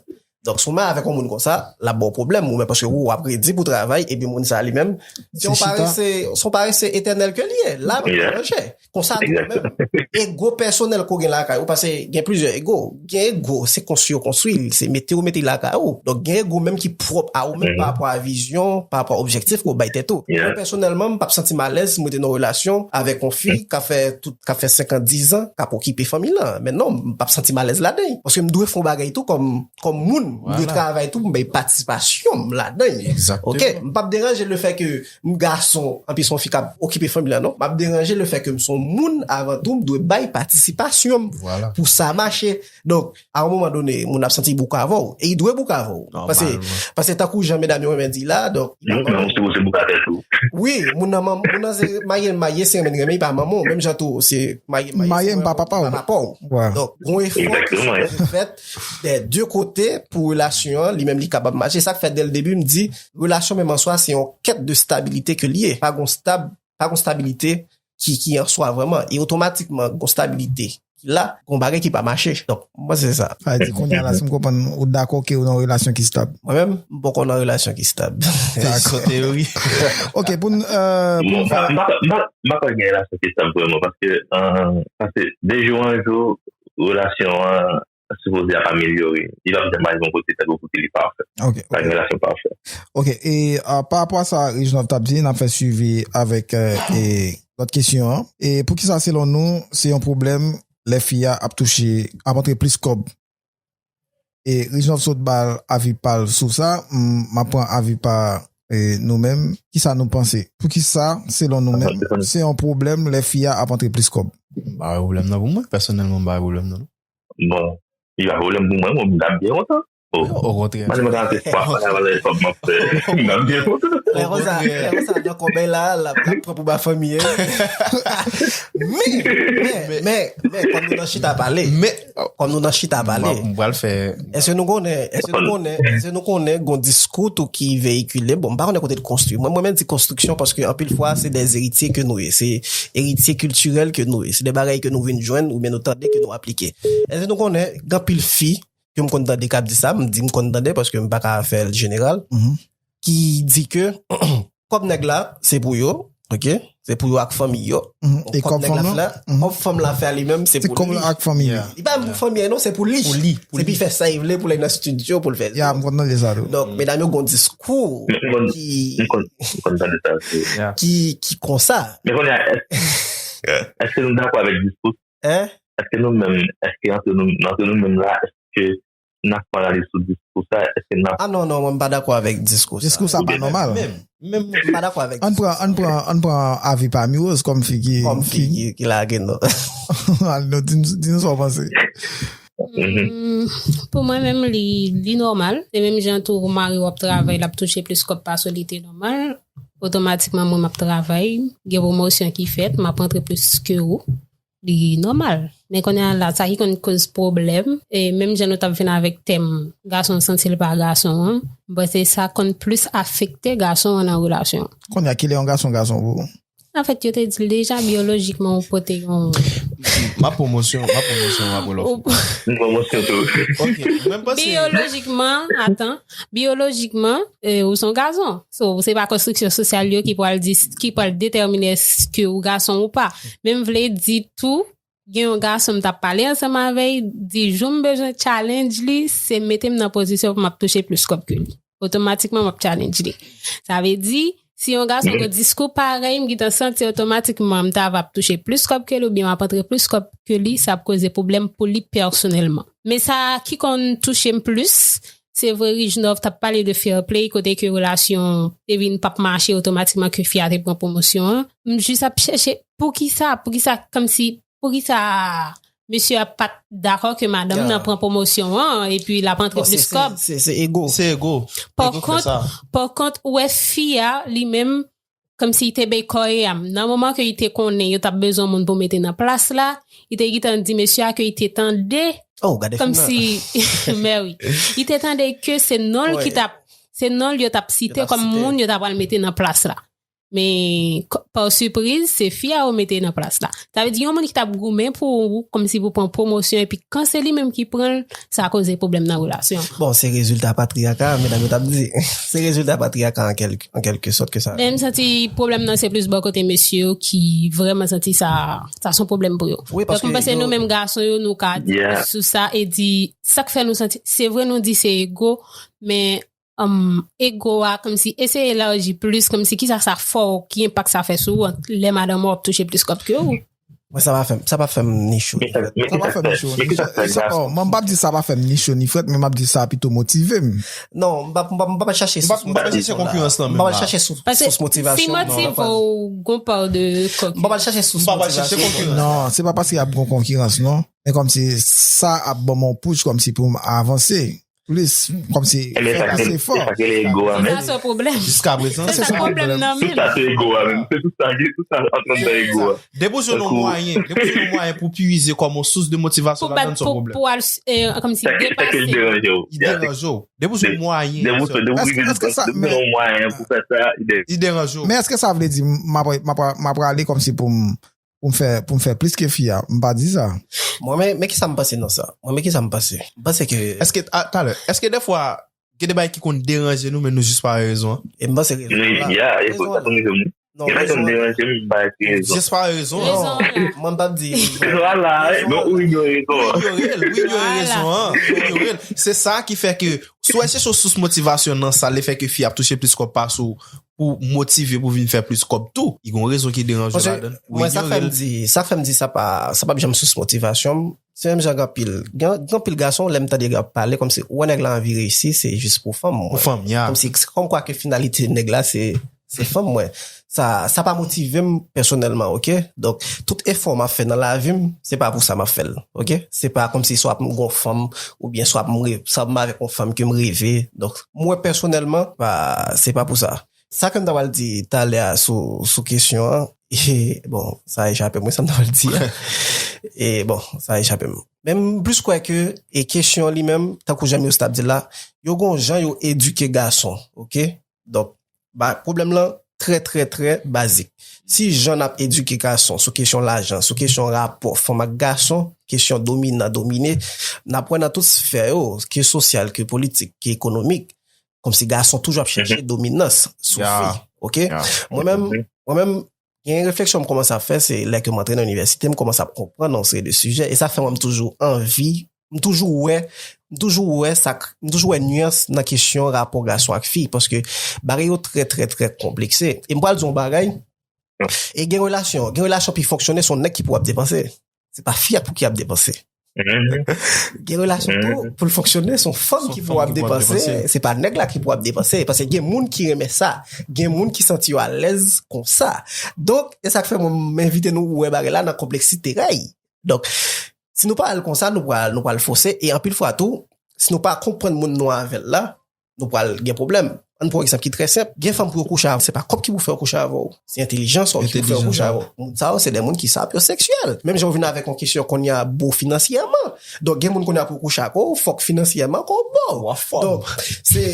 Donk, si w marye avèk yon moun konsa, l ap ba w pwoblèm, ou menm, paske ou, w ap redi pou travay, epi moun sa li menm, se yon parese, se yon parese etènèl ke li ye. La, manje. Konsa tou menm. Ego pèsonèl ke w gen lakay ou, paske gen plizyè ego. Gen ego, se konstwi yo konstwi l, se mete yo mete l lakay ou. Donk, gen ego menm ki pwòp a ou menm pa rapò a vizyon, pa rapò a objektif ke w bay tèt ou. Mwen, pèsonèlman, m p ap santi m alèz si m rete nan relasyon avèk yon fi k ap fè tout, k ap fè senk an, diz an, k ap okipe fanmi lan. Men non, m p ap santi m alèz ladan l. Paske m dwe fè yon bagay tou kòm, kòm moun. M dwe travay tou pou m bay patisipasyon m ladan l. Ok? M p ap deranje lefètke m gason, anpi se yon fi k ap okipe fanmi lan, non. M ap deranje lefètke m se yon moun avan tou, m dwe bay patisipasyon m pou sa mache. Donk, a yon moman done, moun ap santi bouke avè w. E li dwe bouke avè w. Paske, paske tankou jan medam yo renmen di la, donk, wi, moun nan, moun nan se marye l marye, se renmen l renmen, li pa manman w. Menm jan tou, se marye l marye, se renmen l renmen, li pa papa w. Donk, gon efò ki sipoze fèt dè de kote pou relasyon an, li menm, li kapab mache. Sa k fè, dè l debi, m di, relasyon menm an swa, se yon kèt de stabilite ke l ye. Pa gon stab, pa gon stabilite ki, ki an swa vrèman. E otomatikman, gon stabilite ki la, gon bagay ki pa mache. Donk, mwen, se sa. Sa vle di, kounye a la, si m konprann, ou dakò ke ou nan yon relasyon ki stab? Mwen menm, m poko nan relasyon ki stab. Dakò, teyori. Ok, pou n, euh, pou n fè... M pa, m pa, m pa kwè gen relasyon ki stab vrèman, paske, euh, paske de jou an jou, relasyon an sipoze ap amelyore. Li p ap janm al yon kote tankou pou ke li pafè. Ok, pa gen relasyon pafè. Ok, e, euh, pa rapò a sa Reginald t ap di, n ap fè swivi avèk, euh, e, lòt kesyon an. E poukisa, selon nou, se yon pwoblèm lè fi a ap touche, ap antre plis kòb? E Reginald sot ba l avi pa l sou sa, m, m ap pran avi pa, e, nou menm. Kisa nou panse? Poukisa, selon nou menm, se yon pwoblèm lè fi a ap antre plis kòb? M pa wè pwoblèm nan pou mwen, pèsonèlman, m pa wè pwoblèm nan, non. Bon, li pa pwoblèm pou mwen, mwen, m ap byen kontan. Oh. Okontrè. Mwen, mwen gen anpil espwa, fò nan valè fò m ap fè. M ap byen kontan. Lè konsa, lè konsa, nan kòbèy la, l ap, l ap pran pou ba fanmi, hein. Men, men, men, men, kòm nou nan chita pale. Men, kòm nou nan chita pale. M pral fè. Èske nou konnen, èske nou konnen, èske nou konnen gon diskou tou ki veyikile? Bon, m pa konnen kote l konstwi. Mwen, mwen menm di konstriksyon paske anpil fwa, se des héritiers ke nou ye. Se eritye kiltirèl ke nou ye. Se de bagay ke nou vin jwenn oubyen nou tande ke nou aplike. Èske nou konnen, gen anpil fi, ke m konn tande k ap di sa, m di m konn tande paske m pa ka fè l jeneral, ki di ke kòb nèg la, se pou yo, ok? Se pou yo ak fanmi yo. Kòb nèg la fè, kòb fanm la fè a li menm, se pou li. Li pa menm pou fanmi an non, se pou li. Se pou li fè sa li vle, pou l al nan estidyo, pou l fè. Ya, m konn tande sa tou. Donk, medam yo gon diskou ki. M konn, m konn, m konn tande sa tou. Ki, ki konsa. Men kounye a, èske, èske nou dakò avèk diskou? Hein? Èske nou menm, èske antre nou, antre nou menm la, èske n ap pale sou diskou sa, èske n ap. Ah non, non, mwen m pa dakò avèk diskou sa. Diskou sa pa nòmal. Menm, menm. M pa dakò avèk. Ann pran, ann pran, ann pran avi pa Mirose kòm fi ki, kòm fi ki, ki lage nou. Al, non, di, di nou sa w panse. Hmm, pou mwen menm, li, li nòmal. Se menm jan tou, mari w ap travay, l ap touche plis kòb pase w, li te nòmal. Otomatikman, mwen, m ap travay, gen pwomosyon ki fèt, m ap rantre plis ke ou. Li nòmal. Men kounye a la, sa ki konn koz pwoblèm, e menm jan nou t ap vin avèk tèm gason santi l pa gason an, m panse sa konn plis afekte gason an nan relasyon an. Kounye a, kilè yon gason gason pou ou? Anfèt, yo te di l deja, biyolojikman, ou pote yon. M ap pwomosyon, m ap pwomosyon, m ap pwomosyon. M pwomosyon tou. Ok, mwen panse. Biyolojikman, atan, biyolojikman, e, ou se yon gason. So, se pa konstriksyon sosyal yo ki pral di, ki pral detèmine èske ou gason ou pa. Men m vle di tou, gen yon gason m t ap pale ansanm avè l, di jou m bezwen challenge li, se mete m nan pozisyon pou m ap touche plis kòb ke li. Otomatikman, m ap challenge li. Sa vle di, si yon gason gen diskou parèy, m gentan santi otomatikman m ta va ap touche plis kòb ke li oubyen m ap antre plis kòb ke li, sa ap koze pwoblèm pou li pèsonèlman. Men sa ki konn touche m plis, se vre, Rijnov t ap pale de fair play, kote ke relasyon te vin p ap mache otomatikman ke fi a te pran pwomosyon an. M jis ap chèche poukisa, poukisa, kòmsi, poukisa mesye a pa t dakò ke madanm nan pran pwomosyon an, epi l ap antre plis kòb. Se, se, se ego. Se ego. Pa kont, pa kont, ou wè fi a, li menm, kòmsi li te bay kò e am. Nan moman ke li te konnen yo t ap bezwen moun pou mete nan plas la, li te gentan di mesye a ke li te tande, kòmsi, mè wi. Li te tande ke se non l ki t ap, se non l yo t ap site kòm moun yo t ap pral mete nan plas la. Men, pa sipriz, se fi a yo mete nan plas la. Sa vle di, yon moun ki t ap goumen pou ou, kòmsi pou pran pwomosyon, epi kan se li menm ki pran l, sa koze pwoblèm nan relasyon. Bon, se rezilta patriyaka, medam yo t ap di. Se rezilta patriyaka an kèlk, an kèlke sòt ke sa. Men m santi pwoblèm nan se plis bò kote mesye yo ki vrèman santi sa, sa se yon pwoblèm pou yo. Donk, m panse nou menm gason yo, nou ka di plis sou sa e di sa k fè nou santi. Se vre, nou di se ego, men um, ego a, kòmsi eseye elaji plis, kòmsi kisa sa fè w, ki enpak sa fè sou ou, lè madanm ou ap touche plis kòb ke ou. Mwen, sa pa fè m, sa pa fè m ni cho ni frèt. Sa pa fè m ni cho ni frèt. Mwen, m p ap di sa pa fè m ni cho ni frèt, men m ap di sa pito motive m. Non, m p ap, m p ap, m p ap chache sous motivasyon la. M p ap chache sous motivasyon. Paske si motive w, gon pa de kòk. M p ap chache sous motivasyon. Non, se pa paske y ap gon konkirans, non. Men kòmsi sa ap ban m yon push, kòmsi pou m avanse. Plis, kòmsi, fè plis efò. Se sa pwoblèm. Jiska prezan, se sa pwoblèm nan menm. Tout sa se ego a menm. Se tout sa ki, tout sa antrann nan ego a. Depi w jwenn yon mwayen, depi w jwenn yon mwayen pou pwize kòm yon sous de motivasyon ladan, se yon pwoblèm. Pou al, eh, kòmsi depase. Sa ki deranje w. Li deranje w. Depi w jwenn mwayen. Depi w jwenn yon mwayen pou fè sa, li deranje w. Men èske sa vle di m ap, m ap, m ap prale kòmsi pou m pou m fè, pou m fè plis ke fi a. M pa di sa. Mwen, men, men kisa m panse nan sa? Mwen, men kisa m panse? M panse ke. Èske, a, talè, èske dèfwa, gen de bagay ki konn deranje nou, men nou jis pa wè rezon an? E m panse rezon an la. Rezon an la. Non, rezon an la. Jis pa wè rezon an. Rezon an la. Mwen, m p ap di. Rezon an la, non, ou inyore rezon an. Ou inyore l, ou inyore rezon an. Ou inyore l. Se sa ki fè ke, si w al chèche yon sous motivasyon nan sa, lefètke fi a ap touche plis kòb pase w, pou motive pou vin fè plis kòb tou. Li gon rezon ki deranje w ladan l. Ou inyore l. Mwen, sa k fè m di, sa k fè m di sa pa, sa p ap janm sous motivasyon m, se menm jan gen anpil, gen, gen anpil gason, lè m tande y ap pale, kòmsi, ou wè nèg la anvi reyisi, se jis pou fanm mwen. Pou fanm, ya. Kòmsi, se kòmkwa ke finalite nèg la, se, se fanm mwen. sa, sa pa motive m pèsonèlman, oke? Donk, tout efò m ap fè nan lavi m, se pa pou sa m ap fè l, oke? Se pa kòmsi swa m gon fanm, oubyen swa m re-, swa m avèk yon fanm ke m reve. Donk, mwen pèsonèlman, pa, se pa pou sa. Sa ke m ta pral di talè a sou, sou kesyon an, e, bon, sa echape mwen, sa m ta pral di a. E, bon, sa echape m. Men m plis kwè ke, e kesyon li menm, tankou Jean Miroslav di la, yo gon jan yo edike gason, oke? Donk, ba, pwoblèm lan trè, trè, trè bazik. Si jan n ap edike gason sou kesyon lajan, sou kesyon rapò fanm ak gason, kesyon dominan, domine, n ap wè nan tout sfè yo, ke sosyal, ke politik, ke ekonomik, kòmsi gason toujou ap chèche dominans sou fi, oke? Mwen menm, mwen menm, gen refleksyon m kòmanse ap fè, se lè ke m antre nan inivèsite, m kòmanse ap konprann yon seri de sijè, e sa fè mwen m toujou anvi, m toujou wè, m toujou wè sa k, m toujou wè nyans nan kesyon rapò gason ak fi, paske bagay yo trè, trè, trè konplekse. E m pral di yon bagay, e gen relasyon, gen relasyon pi fonksyone, se yon nèg ki pou ap depanse. Se pa fi a pou ki ap depanse. Gen relasyon tou, pou l fonksyone, se yon fanm ki pou ap depanse, se pa nèg la ki pou ap depanse. Paske gen moun ki renmen sa, gen moun ki santi yo alèz konsa. Donk, e sa k fè mwen m envite nou wè bagay la nan konpleksite a l. Donk, si nou pa al konsa, nou pral, nou pral fòse, e anpil fwa tou, si nou pa konprann moun nou avè l la, nou pral gen pwoblèm. Ann pran yon egzanp ki trè senp. Gen fanm pou yo kouche avè w, se pa kòb ki pou fè yo kouche avè w. Se entèlijans ou ki pou fè yo kouche avè w. Moun sa yo, se de moun ki sapyoseksyèl. Menm jan w vin avèk yon kesyon kounye a bo finansyèman. Donk, gen moun kounye a pou yo kouche ak ou, fòk finansyèman ke w bo. Donk, se...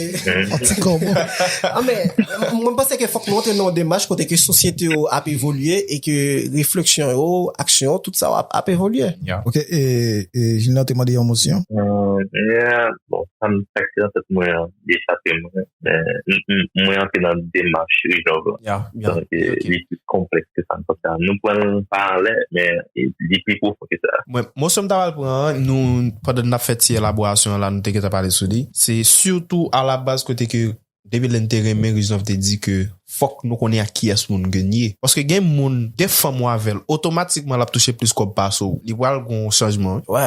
Anben, mwen panse ke fòk nou antre nan yon demach kote ke sosyete yo ap evolye e ke refleksyon yo, aksyon yo, tout sa yo ap, ap evolye. Ok, e, e Gilles te mande yon mosyon? Bon, sa m taxe nan tèt mwen an, li chape mwen. Men, m- m- mwen antre nan demach Rijòv lan. Donk, li pi konplèks ke sa m panse a. Nou pran l pa anlè, men li pi pwofon ke sa. Mwen, mosyon m ta pral pran an, nou, pandan n ap fè ti elaborasyon an la, nou te gentan pale sou li. Se sitou alabaz kote ke depi lè n te renmen, Rijòv te di ke fòk nou konnen ak kiyès moun ke n ye. Paske gen moun, gen fanm ou avè l, otomatikman l ap touche plis kòb pase w. Li pral gon chanjman. Wi.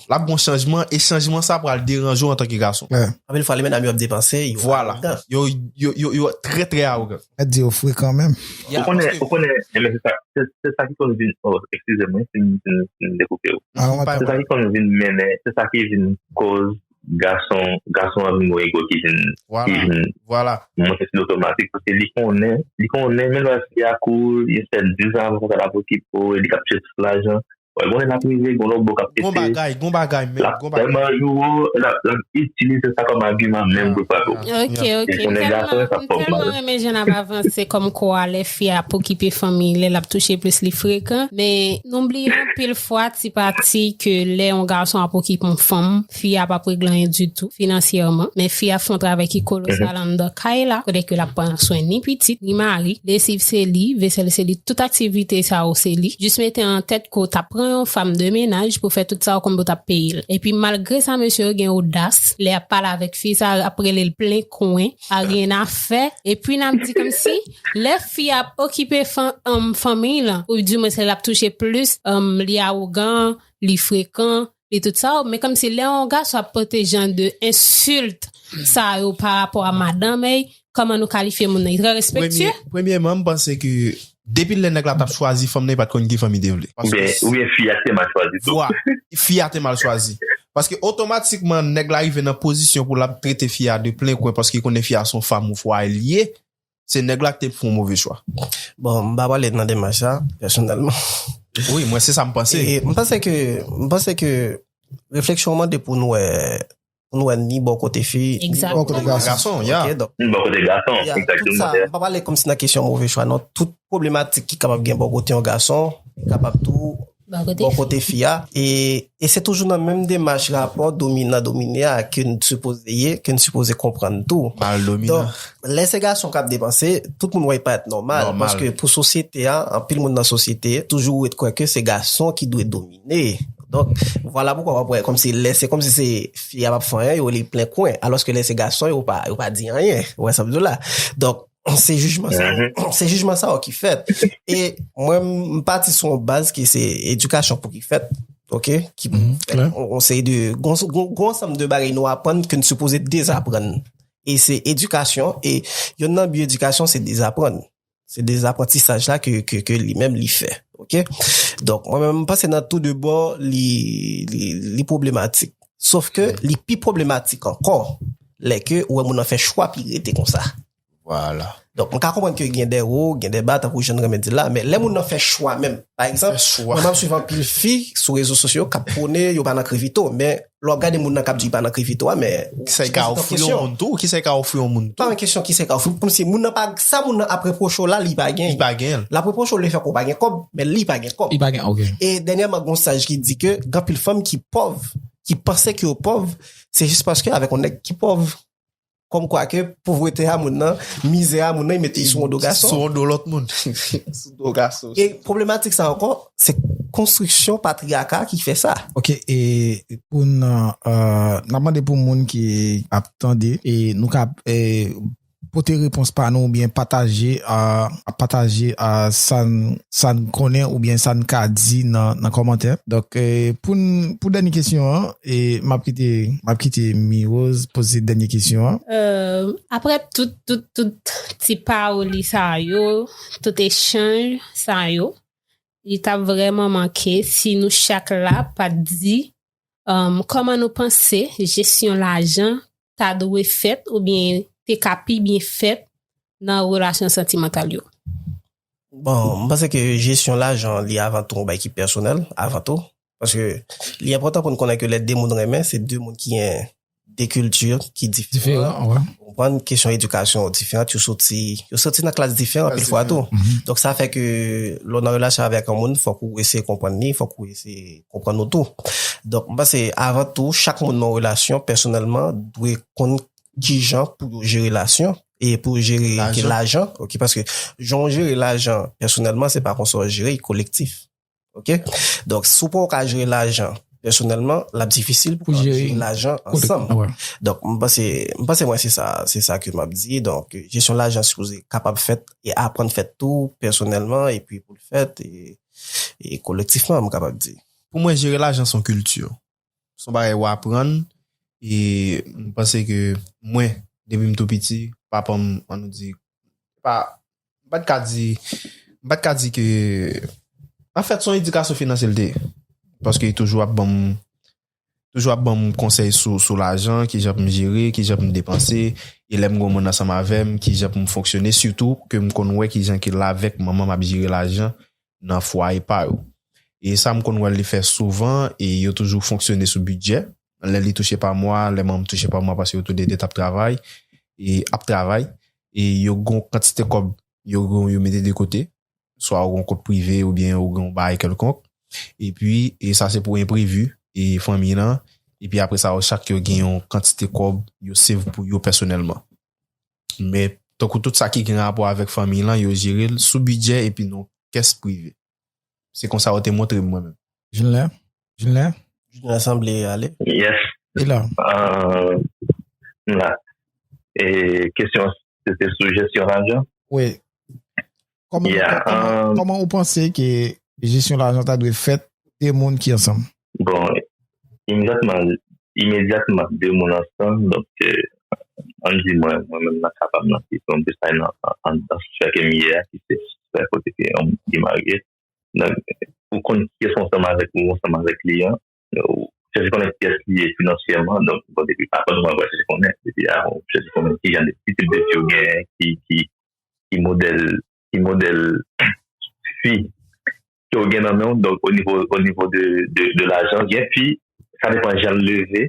L ap gon chanjman, e chanjman sa pral deranje w antanke gason. Anpil fwa, lè medam yo ap depanse, yo awogan. Yo, yo, yo, yo trè, trè awogan. Mèt di yo frekan menm. Ou konnen, ou konnen, e men se sa, se, se sa ki konn vin, oh, eskize mwen si m, si m, si m dekoupe w. Se sa ki konn vin mennen, se sa ki vin koz gason, gason an vin gon ego ki vin, ki vin monte sou l otomatik, paske li konnen, li konnen, menm lè fi a kou, li fè diz an avan konsa l ap okipe w, e li k ap chèche lajan. Wè, gon lè l ap rive, gon lòt bò k ap pete. Gon bagay, gon bagay, men, gon bagay. L ap tèlman jou w, l ap, l ap itilize sa kòm agiman menm pou l frape w. Ok, ok, m tèlman, m tèlman renmen jan n ap avanse kòm kwa lè fi a ap okipe fanmi, lè l ap touche plis li frekan, men nou bliye anpil fwa ti pati ke lè yon gason ap okipe yon fanm, fi a p ap regle anyen ditou finansyèman, men fi a fè yon travay ki kolosal anndan kay la, kote ke l ap pran swen ni pitit, ni mari, lesiv se li, vesèl se li, tout aktivite sa yo se li. Jis mete an tèt ke w t ap pran yon fanm de menaj pou fè tout sa yo konn pou w t ap peye l. Epi malgre sa, mesye yo gen odas, lè y ap pale avèk fi sa, y ap rele l plen kwen, a gen afè. Epi n ap di kòmsi, lè fi a ap okipe fanmiy lan, ou di mwen se l ap touche plis, li awogan, li frekan, li tout sa yo, men kòmsi lè yon gason ap pote jan de ensilt sa yo pa rapò a madanm, ey, kòman nou kalifye moun nan? Li trè respektye? Premye, premyèman, m panse ke depi lè nèg la t ap chwazi fanm nan, li pa t konn ki fanm li te vle. Oubyen, oubyen fi a te mal chwazi tou. Vwa, fi a te mal chwazi. Paske otomatikman, nèg la rive nan pozisyon pou l ap trete fi a de plen kwen paske li konnen fi a se yon fanm ou fwa li ye. Se nèg la ki te fè yon move chwa. Bon, m pa prale nan demach sa, pèsonèlman. Wi, mwen se sa m panse. E m panse ke, m panse ke refleksyon an mande pou nou wè, pou nou wè ni bò kote fi, ni bò kote gason. Gason, ya. Ni bò kote gason, egzakteman. M pa prale kòmsi nan kesyon move chwa, non. Tout pwoblematik ki kapab gen bò kote yon gason, kapab tou bò kote fi a. E, e se toujou nan menm demach rapò dominan domine a ke n sipoze ye, ke n sipoze konprann tou. Mal dominan. Donk, lè se gason k ap depanse, tout moun wè li parèt nòmal. Paske pou sosyete a, anpil moun nan sosyete toujou ret kwè ke se gason ki dwe domine. Donk, vwala poukwa w ap wè kòmsi lè se kòmsi se fi a p ap fè anyen, yo rele l plen kwen. Alòske lè se gason, yo pa, yo pa di anyen. Ou wè sa m di w la? Donk, se jijman sa yo, se jijman sa yo ki fèt. E mwen, m pati sou yon baz ki se edikasyon pou ki fèt, oke? Ki yon seri de, gon ansanm de bagay nou aprann ke n sipoze dezaprann. E se edikasyon, e yonn nan bi edikasyon se dezaprann. Se de aprantisaj la ke, ke, ke li menm li fè. Ok? Donk, mwen menm, m panse nan tou de bò, li, li, li pwoblematik. Sof ke li pi pwoblematik ankò lè ke ou wè moun nan fè chwa pi rete konsa. Vwala. Donk, mwen ka konprann ke gen de wo, gen de ba, tankou jan n renmen di la, men lè moun nan fè chwa menm, pa egzanp, Fè chwa. Mwen, m ap swiv anpil fi sou rezo sosyo k ap pwone yo pa nan krevito, men lè w ap gade moun nan k ap di li pa nan krevito a, men Kisa l ka ofri yon moun tou? Kisa l ka ofri yon moun pa tou? Yon kesyon kisa l ka ofri. Kòmsi moun nan pa, sa moun nan ap repwoche w la, li pa gen. Li pa gen. L ap repwoche w le fè ke w pa gen kòb, men li pa gen kòb. Li pa gen, ok. E dènyèman, gen yon saj ki di ke gen anpil fanm ki pòv, ki panse ke yo pòv, se jis paske avèk yon nèg ki pòv. Kòmkwa ke povrete a moun nan, mizè a moun nan, li mete sou yon do gason. Sou yon do lòt moun. Sou do gason. E pwoblematik sa ankò, se konstriksyon patriyaka ki fè sa. Ok, e pou n, uh, n ap mande pou moun ki ap tande, e nou ka e, pote repons pa nou oubyen pataje, uh, pataje uh, sa n sa n konnen oubyen sa n ka di nan, nan kòmantè. Donk, e, pou n, pou dènye kesyon an, e, m ap kite, m ap kite Miwoz poze dènye kesyon an. Euh, apre tout, tout, tout ti pawoli sa yo, tout echanj sa yo, li t ap vrèman manke si nou chak la pa t di um, kòman nou panse jesyon lajan ta dwe fèt oubyen te ka pi byen fèt nan relasyon santimantal yo? Bon, m panse ke jesyon lajan li avan tou yon bagay ki pèsonèl, avan tou. Paske li enpòtan pou n konnen ke lè de moun renmen, se de moun ki gen de kilti ki diferan. Diferan, wè. Ou konprann, kesyon edikasyon diferan, yo soti, yo soti nan klas diferan anpil fwa tou. Donk sa fè ke lè w nan relasyon avèk yon moun, fòk ou eseye konprann li, fòk ou eseye konprann ou tou. Donk m panse avan tou, chak moun nan yon relasyon pèsonèlman dwe konn kijan pou yo jere relasyon e pou yo jere ke lajan, ok, paske jan w jere lajan pèsonèlman, se pa konsa w jere l kolektif. Ok? Donk, si w pa ka jere lajan pèsonèlman, l ap difisil pou w jere lajan ansanm. Donk, m panse, m panse mwen se sa, se sa ke m ap di. Donk, jesyon lajan sipoze kapab fèt e aprann fèt tou pèsonèlman, epi pou l fèt e, e kolektifman, m kapab di. Pou mwen, jere lajan se yon kilti. Se yon bagay w aprann. E m panse ke mwen, depi m tou piti, papa m, ann nou di, pa, m pa t ka di, m pa t ka di ke, anfèt, se yon edikasyon finansyèl te ye. Paske li toujou ap ban m, toujou ap ban m konsèy sou, sou lajan, kijan pou m jere, kijan pou m depanse, e lè m gen yon moun ansanm avè m, kijan pou m fonksyone, sitou ke m konn wè kijan ke l avèk manman m ap jere lajan nan fwaye pa yo. E sa m konn wè li fè souvan, e yo toujou fonksyone sou bidjè. Lè li touche pa mwa, lè manman m touche pa mwa, paske yo toulede t ap travay, e ap travay, e yo gen yon kantite kòb yo, yo, yo mete de kote, swa yo gen yon kont prive oubyen yo gen yon bagay kèlkonk. Epi, e sa se pou enprevi, e fanmi lan. Epi apre sa, yo chak yo gen yon kantite kòb yo save pou yo pèsonèlman. Men, tankou tout sa ki gen rapò avèk fanmi lan, yo jere l sou bidjè epi nan kès prive. Se konsa yo te montre m mwen menm. Junler? Junler? Junler sanble ale. Yes. E la? Euh, la. E kesyon se te sou jesyon lajan? Wi. Kòman, Yeah, kòman, um, kòman ou panse ke jesyon lajan ta dwe fèt de moun ki ansanm? Bon, imedyatman, imedyatman de moun ansanm, donk, euh, ann di mwen, mwen menm nan ka pa m nan, ki se yon plis nan, an, an, nan sfè ke m ye a, ki se sfè kote ke yon moun ki marye. Donk, ou konn ki ansanm avèk ou, ansanm avèk li an, ou chèche konnen kiyès li ye finansyèman, donk, bon, depi papa nou, mwen chèche konnen, depi a, ou chèche konnen ki jan de, ki tip de fi ou genyen, ki, ki, ki modèl, ki modèl fi ke w gen nan men w, donk, o nivo, o nivo de, de, de lajan, gen fi, sa depan jan l leve,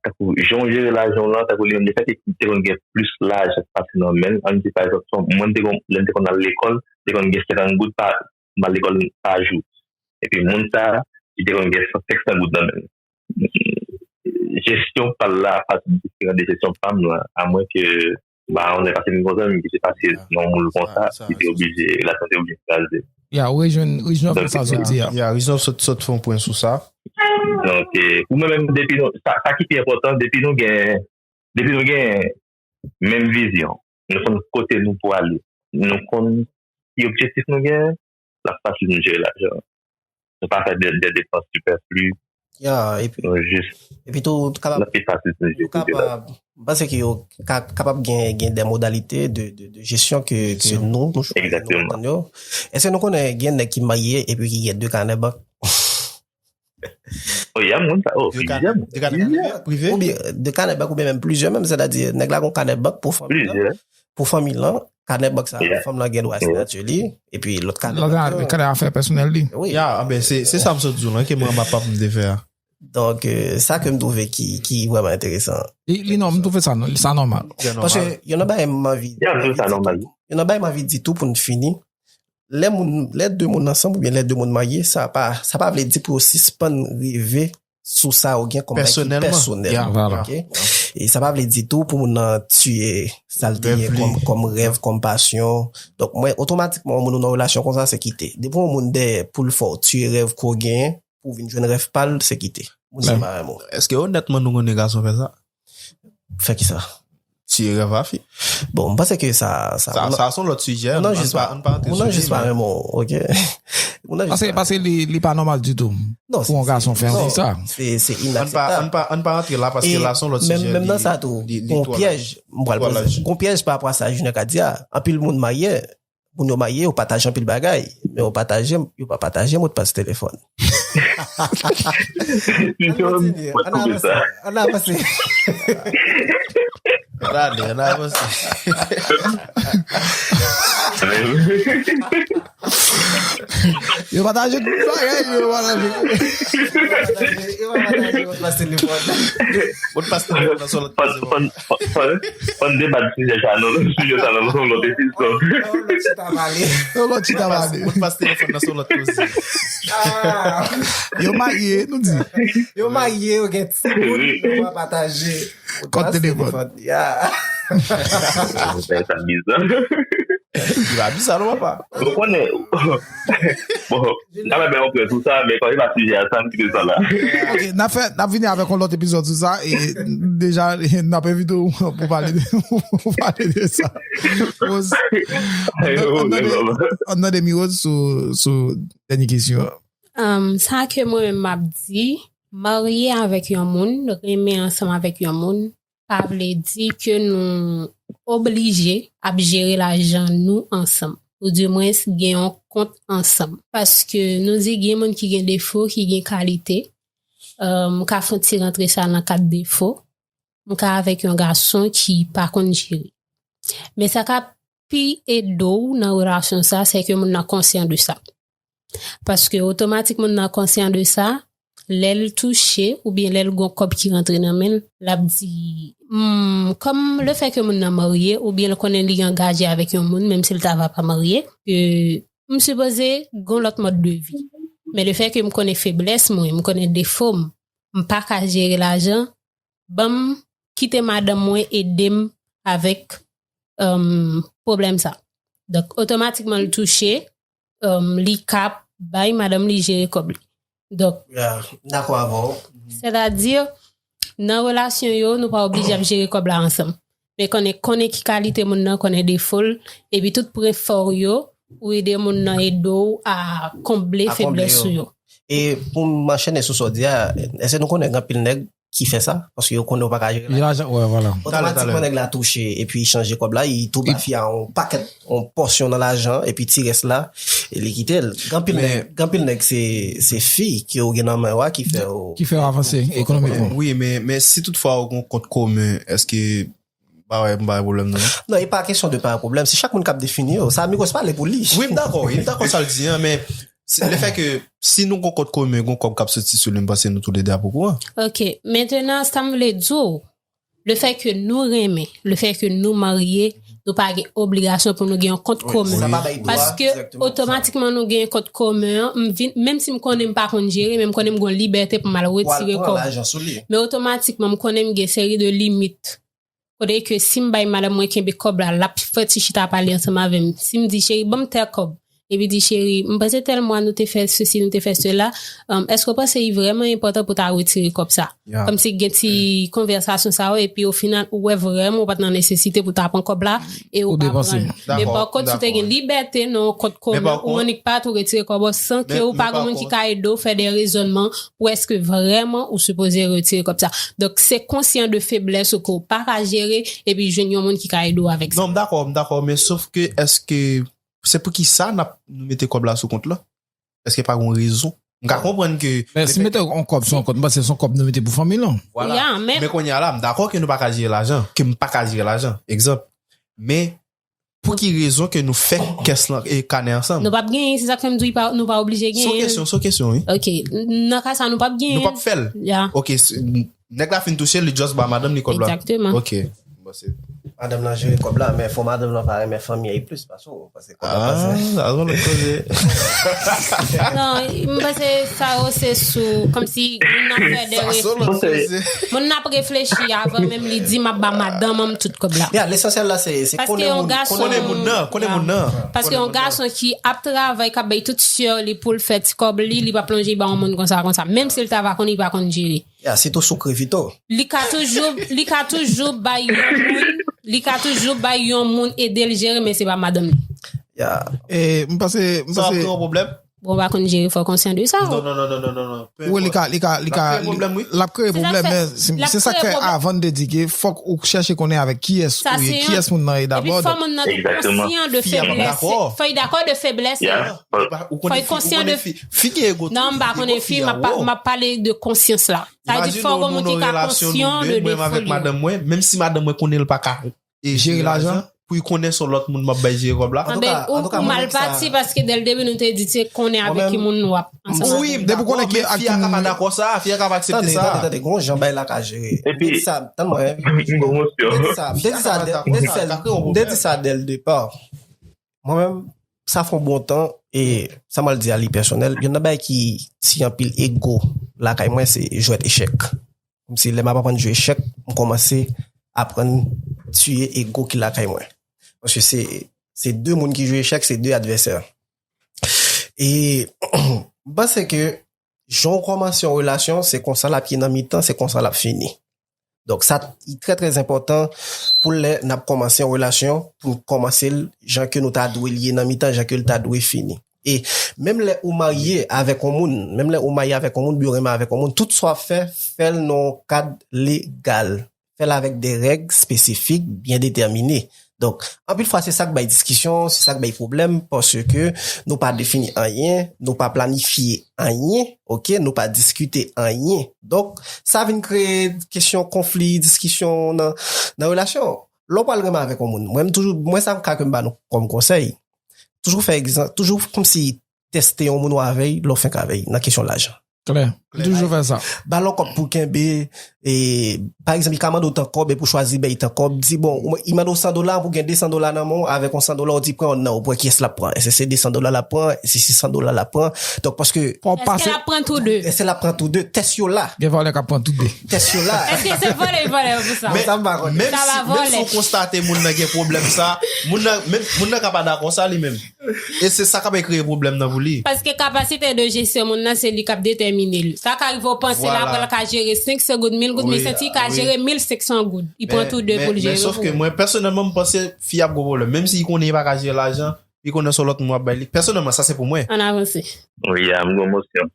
tankou, jan w jere lajan w lan, tankou, li menm, lefètke li te konn gen plis lajan k pase nan men l, ann di, pa egzanp, son, mwen, m te konn, lè m te konn al lekòl, m te konn gen senkant goud pa, m al lekòl pa jou. Epi, moun sa, li te konn gen san, senk san goud nan men l. Jesyon pa l la pa t diferan de jesyon pa m lan, amwen ke, ba, yon lè pase m gon zanmi ki te pase nan yon moul konsa, ki te oblije, relasyon te oblije kraze. Ya, ou rejwenn, rejwenn sa w sot di a. Ya, Rizon sot, sot fè yon pwen sou sa. Donk, eh, pou mwen menm, depi nou, sa, sa ki pi enpòtan, depi nou gen, depi nou gen menm vizyon, nou konn kote nou pou ale, nou konn ki objektif nou gen, l ap fasil nou jere lajan. Nou pa fè de, de depans sipèfli, Ya, epi, Nou jis epi tou, kapab, nan pi fasil pou nou yo jis kote la. Kapab, m panse ke yo ka, kapab gen, gen de modalite de, de, de jesyon ke, ke nou, nou chwazi, nou Exactement. Antann yo. Èske nou konnen gen nèg ki marye epi ki gen de kanè bank? Oh, y a moun sa. Oh, De ka- plizyè moun. de kanè prive? Oubyen de kanè bank oubyen menm plizyè menm, sètadi nèg la gon kanè bank pou fanmi lan, Plizyè. Pou fanmi lan, kanè bank sa, Yeah. fanm lan gen dwa Yeah. signature li, epi lòt kanè Lòt bank la, yo. kanè afè pèsonèl li. Wi. Ya, ah ben, se se sa m sot di w lan, ke mwen anba pap m te fè a. Donk, euh, sa ke m twouve ki, ki vrèman enteresan. Li, li non, m twouve sa, non, sa nòmal. Trè nòmal. Paske yon nan bagay m anvi Ya, m twouve sa nòmal. Yon nan bagay m anvi di tou pou n fini. Lè moun, lè de moun ansanm oubyen lè de moun marye, sa pa, sa pa vle di pou yo sispann reve sou sa yo gen kòm bagay ki Pèsonèlman. Pèsonèl. Ya, Voilà. Ok? E sa pa vle di tou pou moun nan tiye sa l te Rèv gen li. kòm, kòm rèv, kòm pasyon. Donk, mwen, otomatikman, yon moun ou nan relasyon konsa, se kite. Depi yon moun dèyè pou l fè w tiye rèv ke w genyen, pou w vin jwenn rèv pa l, se kite. Moun sa pa renmen w. Èske onètman nou konnen gason fè sa? Fè ki sa? Tiye rèv a fi. Bon, m panse ke sa, sa, Sa, ou nan- sa se yon lòt sijè. ou nan Ann jis pa, pa, ann pa antre ou nan sou jis li, pa men renmen w, ok? Ou nan jis Paske, pa- paske li, li pa nòmal ditou. Non, Pou yon se- gason fè yon non, ti sa. Se, se Ann pa, inakseptab. ann pa, ann pa antre la paske E la se yon lòt menm, sijè. menm nan li- sa tou, li- li pou yon twò pyèj, m pral twò poze, laj. pou yon pyèj pa rapò a sa Junior ka di a, anpil moun marye, moun yo marye, yo pataje anpil bagay, men yo pataje, yo pa pataje modpas telefòn. Ann kontinye, ann avanse, ann avanse. Ann ale, ann avanse. Yo pataje tout bagay, yo pataje. Yo pa pataje modpas telefòn. Modpas telefòn nan se yon lòt Fòn, koze. fòn, fòn, fòn, fòn debat sijè sa, non, sijè sa, non, non, non, depi, non. Non, non, chita pale. Yo lòt chita pale. Modpas telefòn nan se yon lòt koze. Ah. Yo marye, nou di. Yo marye, yo gen timoun, yo pa pataje. Kòd telefòn. Ya. Sa bizarre. Li pa bizarre, non, papa. Ou konnen, bon, n ap fè yon prè sou sa, men kòm se pa sijè a, sa m kite sa la. Ok, n ap fè, n ap vini avèk yon lòt epizòd sou sa, e deja, n ap envite w pou pale de, pou pale de sa. Rose, ann tande, ann tande Mirose sou, sou dènye kesyon an. Um, sa ke mwen menm m ap di, marye avèk yon moun, renmen ansanm avèk yon moun, pa vle di ke nou oblije ap jere lajan nou ansanm. Ou di mwens gen yon kont ansanm. Paske nou di gen moun ki gen defo, ki gen kalite. Um, m ka fè yon ti rantre sa nan kad defo. M ka avèk yon gason ki pa konn jere. Men sa ka pi ede w nan relasyon sa, se ke moun nan konsyan de sa. Paske otomatik moun nan konsyan de sa, lè l touche oubyen lè l gon kòb ki rantre nan men l, l ap di, hmm, kòm le fè ke moun nan marye oubyen l konnen li angaje avèk yon moun, menm si l ta va pa marye, ke m sipoze gon lòt mòd de vi. Men le fè ke m konnen feblès mwen, m konnen defo m, m pa ka jere lajan, ban m kite madanm mwen ede m avèk um, pwoblèm sa. Donk, otomatikman, l touche, um, li ka bay madanm li jere kòb li. Donk, Ya, m dakò avè w. Sètadi, nan relasyon yo, nou pa oblije ap jere kòb la ansanm. Men konnen, konnen ki kalite moun nan, konnen defo l, epi tout pwen fò w yo, ou ede moun nan ede w a konble A konble feblès yo. ou yo. E pou m anchene sou sa w di a, èske nou konnen gen anpil nèg ki fè sa? Paske yo konnen yo pa ka jere Jere lajan, wè, vwala. Talè, talè. Otomatikman, nèg la touche, epi chanje kòb la, li tou ba fi a yon pakèt, yon pòsyon nan lajan, epi ti rès la, e li kite l. Gen anpil Men- nèg, gen anpil nèg se, se fi ke w gen nan men w a ki fè w. Ki fè w avanse ekonomikman. Wi, men, men si toutfwa ou gon kont komen, èske pa wè m pa wè pwoblèm nan, non? Non, e pa kesyon de pa pwoblèm, se chak moun k ap defini yo. Sa Migos pale pou li. Wi, m dakò, wi, m dakò sa l di an, men se- le fè ke si nou gon kont komen, gon kòb k ap soti sou li, m panse nou toulede ap okouran. Ok, mentenan, sa m vle di w, le fè ke nou renmen, le fè ke nou marye, nou pa gen obligasyon pou nou gen yon kont komen. Sa pa bay dwa Paske direkteman. Otomatikman nou gen kont komen an, m vin, menm si m konnen m pa konn jere, men m konnen m gen libète pou m al Pou al retire pran kòb. Lajan sou li. Men otomatikman, m konnen m gen seri de limit. Kote ke si m bay madanm mwen kenbe kòb la, l ap fè ti chita pale ansanm avè m. Si m di, cheri, ban m tèl kòb, Epi di, cheri, m panse tèl mwa nou te fè sesi, nou te fè sela. Um, èske w panse li vrèman enpòtan pou ta retire kòb sa? Kòmsi gen ti konvèsasyon sa yo, epi o final, ou wè vrèman ou pa t nan nesesite pou ta pran kòb la, e ou pa pran l. Men pa kont, si w te gen libète nan yon kont komen, ou annik pa tou retire kòb ou san ke ou pa gen moun ki ka ede w fè de rezònman pou èske vrèman ou sipoze retire kòb sa. Donk, se konsyan de feblès ou ke w pa ka jere, epi jwenn yon moun ki ka ede w avèk sa. Non, m dakò, m dakò, men sof ke èske se poukisa n ap, nou mete kòb la sou kont la? Èske pa gen yon rezon? M ka konprann ke... Men si mete yon kòb sou yon kont, m panse se yon kòb nou mete pou fanmi lan. Vwala. Men kounye a la, m dakò ke nou pa ka jere lajan, ke m pa ka jere lajan, egzanp. Men, pou ki rezon ke nou fè kès lan e kanè ansanm? Nou p ap genyen, se sa k fè m di w, nou pa oblije genyen. Se yon kesyon, se yon kesyon, wi. Ok, nan ka sa, nou p ap genyen. Nou p ap fè l? Ya. Ok, nèg la fin touche l, li just ba madanm li kòb la. Egzakteman. Ok. Bon, se... Madanm lan jere kòb la, men fò madanm lan pa renmen fanmi a plis pase w, paske kòb la pa... Ah, sa se yon lòt koze. Non, m panse sa yo se sou, kòmsi moun nan fè de... Sa se yon lòt koze. Moun nan ap reflechi avan menm li di, "M ap ba madanm an m tout kòb la." Ya, lesansyèl la, se, se konnen moun, konnen moun nan, konnen moun nan. Paske yon gason ki ap travay, k ap bay tout sè li pou l fè ti kòb li, li p ap lonje ba yon moun konsa, konsa. Menm si l ta va konn, li pa konn jere. Ya, sitou sou krevito. Li ka toujou, li ka toujou bay yon moun, li ka toujou bay yon moun ede l jere, men se pa madanm li. Ya. E, m panse, m panse... Sa ap kreye yon pwoblèm? Bon, w pa konn jere, fò w konsyan de sa. Non, non, non, non, non, non, non. Wi, li ka, li ka, li ka, l ap kreye pwoblèm, men se, se sa k fè avan n te di ke fòk ou chèche konnen avèk kiyès ou ye, kiyès moun nan ye dabò. Epi fò moun nan tou konsyan de feblès. Fò l dakò de feblès. Fò l konsyan de... Fi gen ego tou. Non, m pa konnen fi, m ap pale de konsyans la. Sa vle di fò gen moun ki ka konsyan de defo li. Menm si madanm mwen konnen l pa ka e jere lajan, pou l konnen se yon lòt moun m ap bay jere kòb la. Anben, ou, ou mal pati, paske dèldebi nou te di se konnen avèk ki moun w ap ansanm. Wi, depi w konnen ki ak ki moun. Fi a ka pa dakò sa, fi a ka pa aksepte sa. Tande, tande, tande, gon jan bagay la ka jere. Epi, m te di sa, tann mwen, m te di sa, m te di sa dèldepa. Mwen menm, sa fè yon bon tan, e sa m al di a li pèsonèl, youn nan bagay ki tiye anpil ego lakay mwen, se jwèt echèk. Kòmsi lè m ap aprann jwe echèk, m kòmanse aprann tiye ego ki lakay mwen. Paske se, se de moun ki jwe echèk, se de advèsè. E m panse ke jan w kòmanse yon relasyon, se konsa l ap ye nan mitan, se konsa l ap fini. Donk, sa, li trè, trè enpòtan pou lè n ap kòmanse yon relasyon, pou n kòmanse l jan ke nou ta dwe l ye nan mitan, jan ke l ta dwe fini. E menm lè ou marye avèk yon moun, menm lè ou marye avèk yon moun, oubyen w renmen avèk yon moun, tout sa w ap fè, fè l nan yon kad legal. Fè l avèk de règ espesifik, byen detèmine. Donk, anpil fwa, se sa k bay diskisyon, se sa k bay pwoblèm, paske nou pa defini anyen, nou pa planifye anyen, ok, nou pa diskite anyen. Donk, sa vin kreye kesyon konfli, diskisyon nan, nan relasyon. Lè w pral renmen avèk yon moun, mwen, m toujou, mwen, sa m ka ke m ba nou kòm konsèy, toujou fè egzanp, toujou kòmsi teste yon moun ou avè l, lè w fenk avè l, nan kesyon lajan. Klè. M toujou fè sa. Ba l yon kòb pou kenbe, e, pa egzanp, li ka mande w tan kòb, epi w chwazi bay tan kòb, di, bon, ou, li mande w san dola, pou gen de san dola nan men w, avèk yon san dola, w di, pran yonn nan, ou pran kiyès l ap pran. Èske se de san dola l ap pran, èske se sis san dola l ap pran? Donk, paske... Èske l ap pran tou de? Èske l ap pran tou de? Tès yo la. Gen vòlè k ap pran tou de. Tès yo la. Èske se vòlè, vòlè pou sa? Men, sa m pa konnen. Menm si, menm si w konstate moun nan gen pwoblèm sa, moun nan, menm, moun nan ka pa dakò sa li menm. E se sa k ap kreye pwoblèm nan pou li. Paske kapasite de jesyon moun nan, se li k ap detèmine l. Sa ka rive w panse l apre l ka jere senk san goud, mil goud, men santi l ka jere mil senk san goud. Li pran tou de pou l jere. Men, men sòf ke mwen, pèsonèlman, m panse fi ap gwo pwoblèm. Menm si li konnen li pa ka jere lajan, li konnen se yon lòt moun w ap bay li. Pèsonèlman, sa se pou mwen. Ann avanse. Wi, a, m gen emosyon.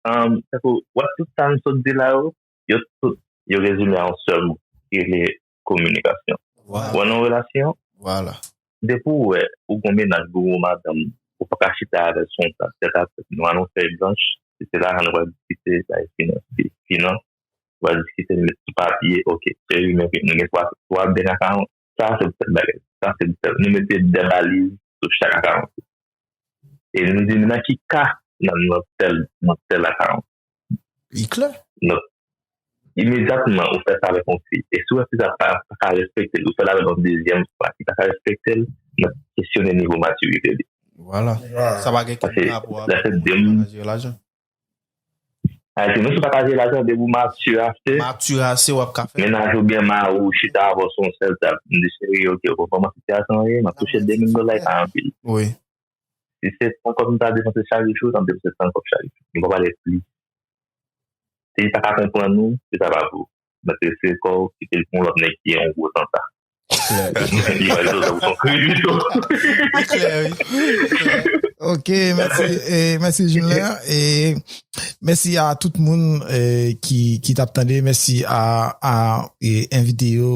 Tankou, w ap tout sa m sot di la yo, yo tout, yo rezime a yon sèl mo, ki rele kominikasyon. Ou nan yon relasyon, depi w wè ou gon mennaj, ou gon madanm, ou pa ka chita avè l sou yon tab tèt a tèt. Nou al nan yon fèy blanch, si se lajan nou pral diskite, bagay finans, si finans, nou pral diskite, nou met sou papye, ok, cheri, men nou gen twa, twa bank account, sa se pou tèl bagay, sa se pou tèl. Nou mete de baliz sou chak account. E nou di, nan ki ka n al nan tèl, nan tèl account. Li klè. Donk, imedyatman, ou fè sa avèk yon fi. E si w wè fi sa pa, pa ka respekte l, ou fè l avèk yon dezyèm fwa ki pa ka respekte l, n ap kesyone nivo matirite li. Vwala. Sa pa gen okenn rapò avèk moun ki pa ka jere lajan. Ayiti, menm si w pa ka jere lajan, depi w matire ase, matire ase, w ap ka fè. Mennaj ou byen mari w chita avè w sou yon sèl tab, m di, cheri, ok, ou konprann kòman sitiyasyon an ye, m ap touche de mil dola, e pa anpil. Wi. Si se san kòb m ta depanse chak jou, m ap depanse san kòb chak jou. M pa pale plis. Si li pa ka konprann ou, se sa pa pou ou. Mete se kò w, kite l pou yon lòt nèg ki yon gwo tanta. Li va jwe sa pou son kredi tou. Li klè, wi. Ok, mèsi, e, mèsi Julien, e mèsi a tout moun e, ki, ki t ap tande, mèsi a, a e, envite yo,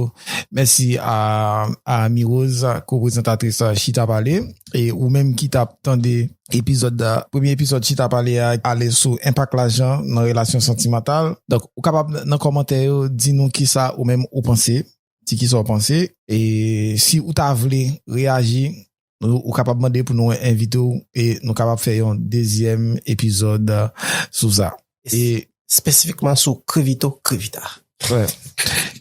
mèsi a, a Mirose, ko-prezantatris Chita Pale, e ou menm ki t ap tande epizòd, premye epizòd Chita Pale a, ale sou enpak lajan nan relasyon santimantal. Donk, ou kapab nan kòmantè yo di nou kisa ou menm ou panse, di kisa w panse. E si ou ta vle reyaji, nou, ou kapab mande pou nou envite w e nou kapab fè yon dezyèm epizòd sou sa. E espesifikman sou Krivito Krivita.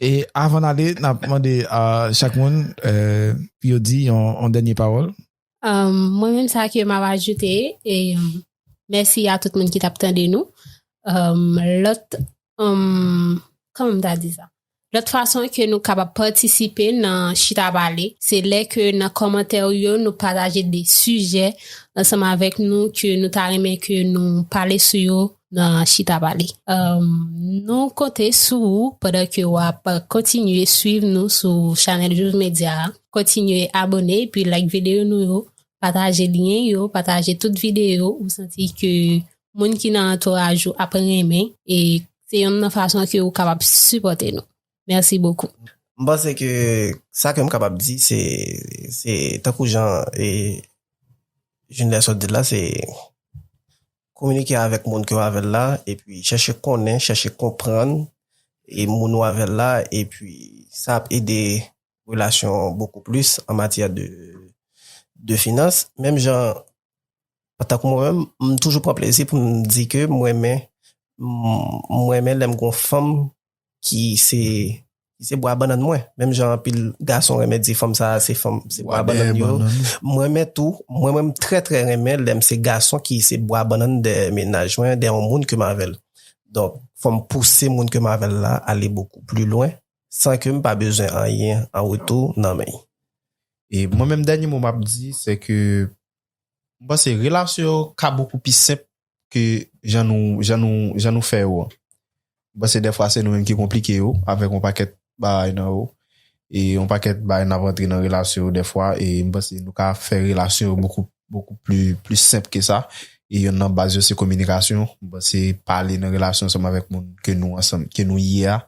E avan n ale, n ap mande a chak moun pou yo di yon, yon dènye pawòl. Mwen menm, sa ke m ap ajoute, e mèsi a tout moun ki t ap tande nou. Lòt, kòman m ta di sa? Lòt fason ke nou kapab patisipe nan Chita Pale, se lè ke nan kòmantè yo, nou pataje de sijè ansanm avèk nou ke nou ta renmen ke nou pale sou yo nan Chita Pale. Nou konte sou ou pandan ke w ap kontinye swiv nou sou chanèl Jouz Media a. Kontinye abòne epi like videyo nou yo, pataje lyen yo, pataje tout videyo ou santi ke moun ki nan antouraj ou ap renmen, e se yonn nan fason ke ou kapab sipòte nou. Merci beaucoup. M panse ke sa ke m kapab di, se, se tankou jan e Julien sot di la, se kominike avèk moun ke w avè l la, epi chèche konnen, chèche konprann e moun ou avè l la, epi sa ap ede relasyon bokou plis an matyè de, de finans. Menm jan, antanke mwen menm, m toujou pran plezi pou m di ke m renmen, m renmen lè m gon fanm ki se, ki se bwa bannann mwen. Menm jan anpil gason renmen di fanm sa se fanm, se bwa bannann yo. M renmen tou, mwen menm trè trè renmen lè m se gason ki se bwa bannann dèyè mennaj mwen, dèyè yon moun ke m avè l. Donk, fò m pouse moun ke m avè l la ale bokou pli lwen, san ke m pa bezwen anyen an retou nan men l. E mwen menm, dènye mo m ap di, se ke m panse relasyon yo ka bokou pi senp ke jan nou, jan nou, jan nou fè yo an. M panse dèfwa se nou menm ki konplike yo avèk yon pakèt bagay nan yo. E yon pakèt bagay n ap antre nan relasyon yo dèfwa. E m panse nou ka fè relasyon yo bokou, bokou pli, pli senp ke sa. E yonn nan baz yo se kominikasyon. M panse pale nan relasyon ansanm avèk moun ke nou ansanm, ke nou ye a.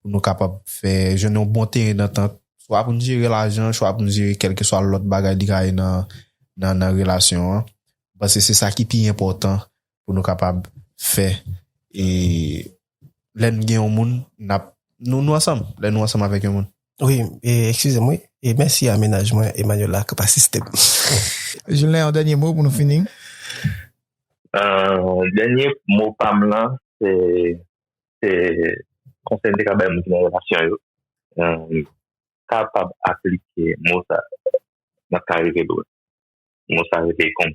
Pou nou kapab fè, jwenn yon bon teren dantant, swa pou n jere lajan, swa pou n jere kèlkeswa lòt bagay li ka ye nan, nan, nan relasyon an. M panse se sa ki pi enpòtan pou nou kapab fè. E lè n gen yon moun, n ap, nou, nou ansanm, lè nou ansanm avèk yon moun. Wi, e, eskize m, wi. E mèsi a mennaj mwen, Emmanuela, k ap asiste m. Julien, yon dènye mo pou nou fini. Dènye mo pa m lan, se se konsèy m te ka bay moun ki nan relasyon yo, kapab aplike mo sa, n ap ka rive lwen. Mo sa rele kon,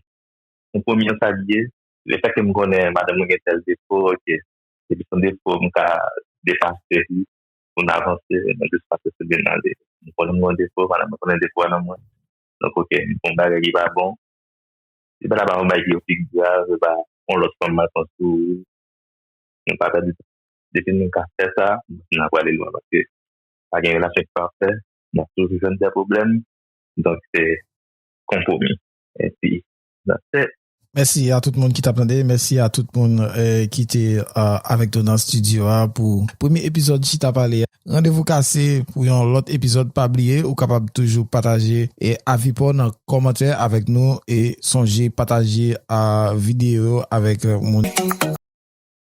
konpwomi an sa l ye. Lefètke m konnen madanm mwen gen tèl defo, oke, se plis yon defo m ka depase li pou n avanse, mwen jis pase sou li n ale. M konnen m gen yon defo, madanm mwen konnen defo a nan mwen. Donk, oke, m fè yon bagay ki pa bon, se pa ta pa yon bagay ki yon pi grav, se pa yon lòt fanm m al pran sou ou. Nou pa pèdi tan. Depi nou ka fè sa, nou ap prale lwen paske pa gen relasyon ki pafè, n ap toujou jwenn de pwoblèm. Donk, se konpwomi. Epi, that's it. Mèsi a tout moun ki t ap tande. Mèsi a tout moun eh, ki te uh, avèk nou nan estidyo a pou premye epizòd Chita Pale a. Randevou kase pou yon lòt epizòd. Pa bliye, ou kapab toujou pataje e avi pa w nan kòmantè avèk nou e sonje pataje a videyo avèk moun.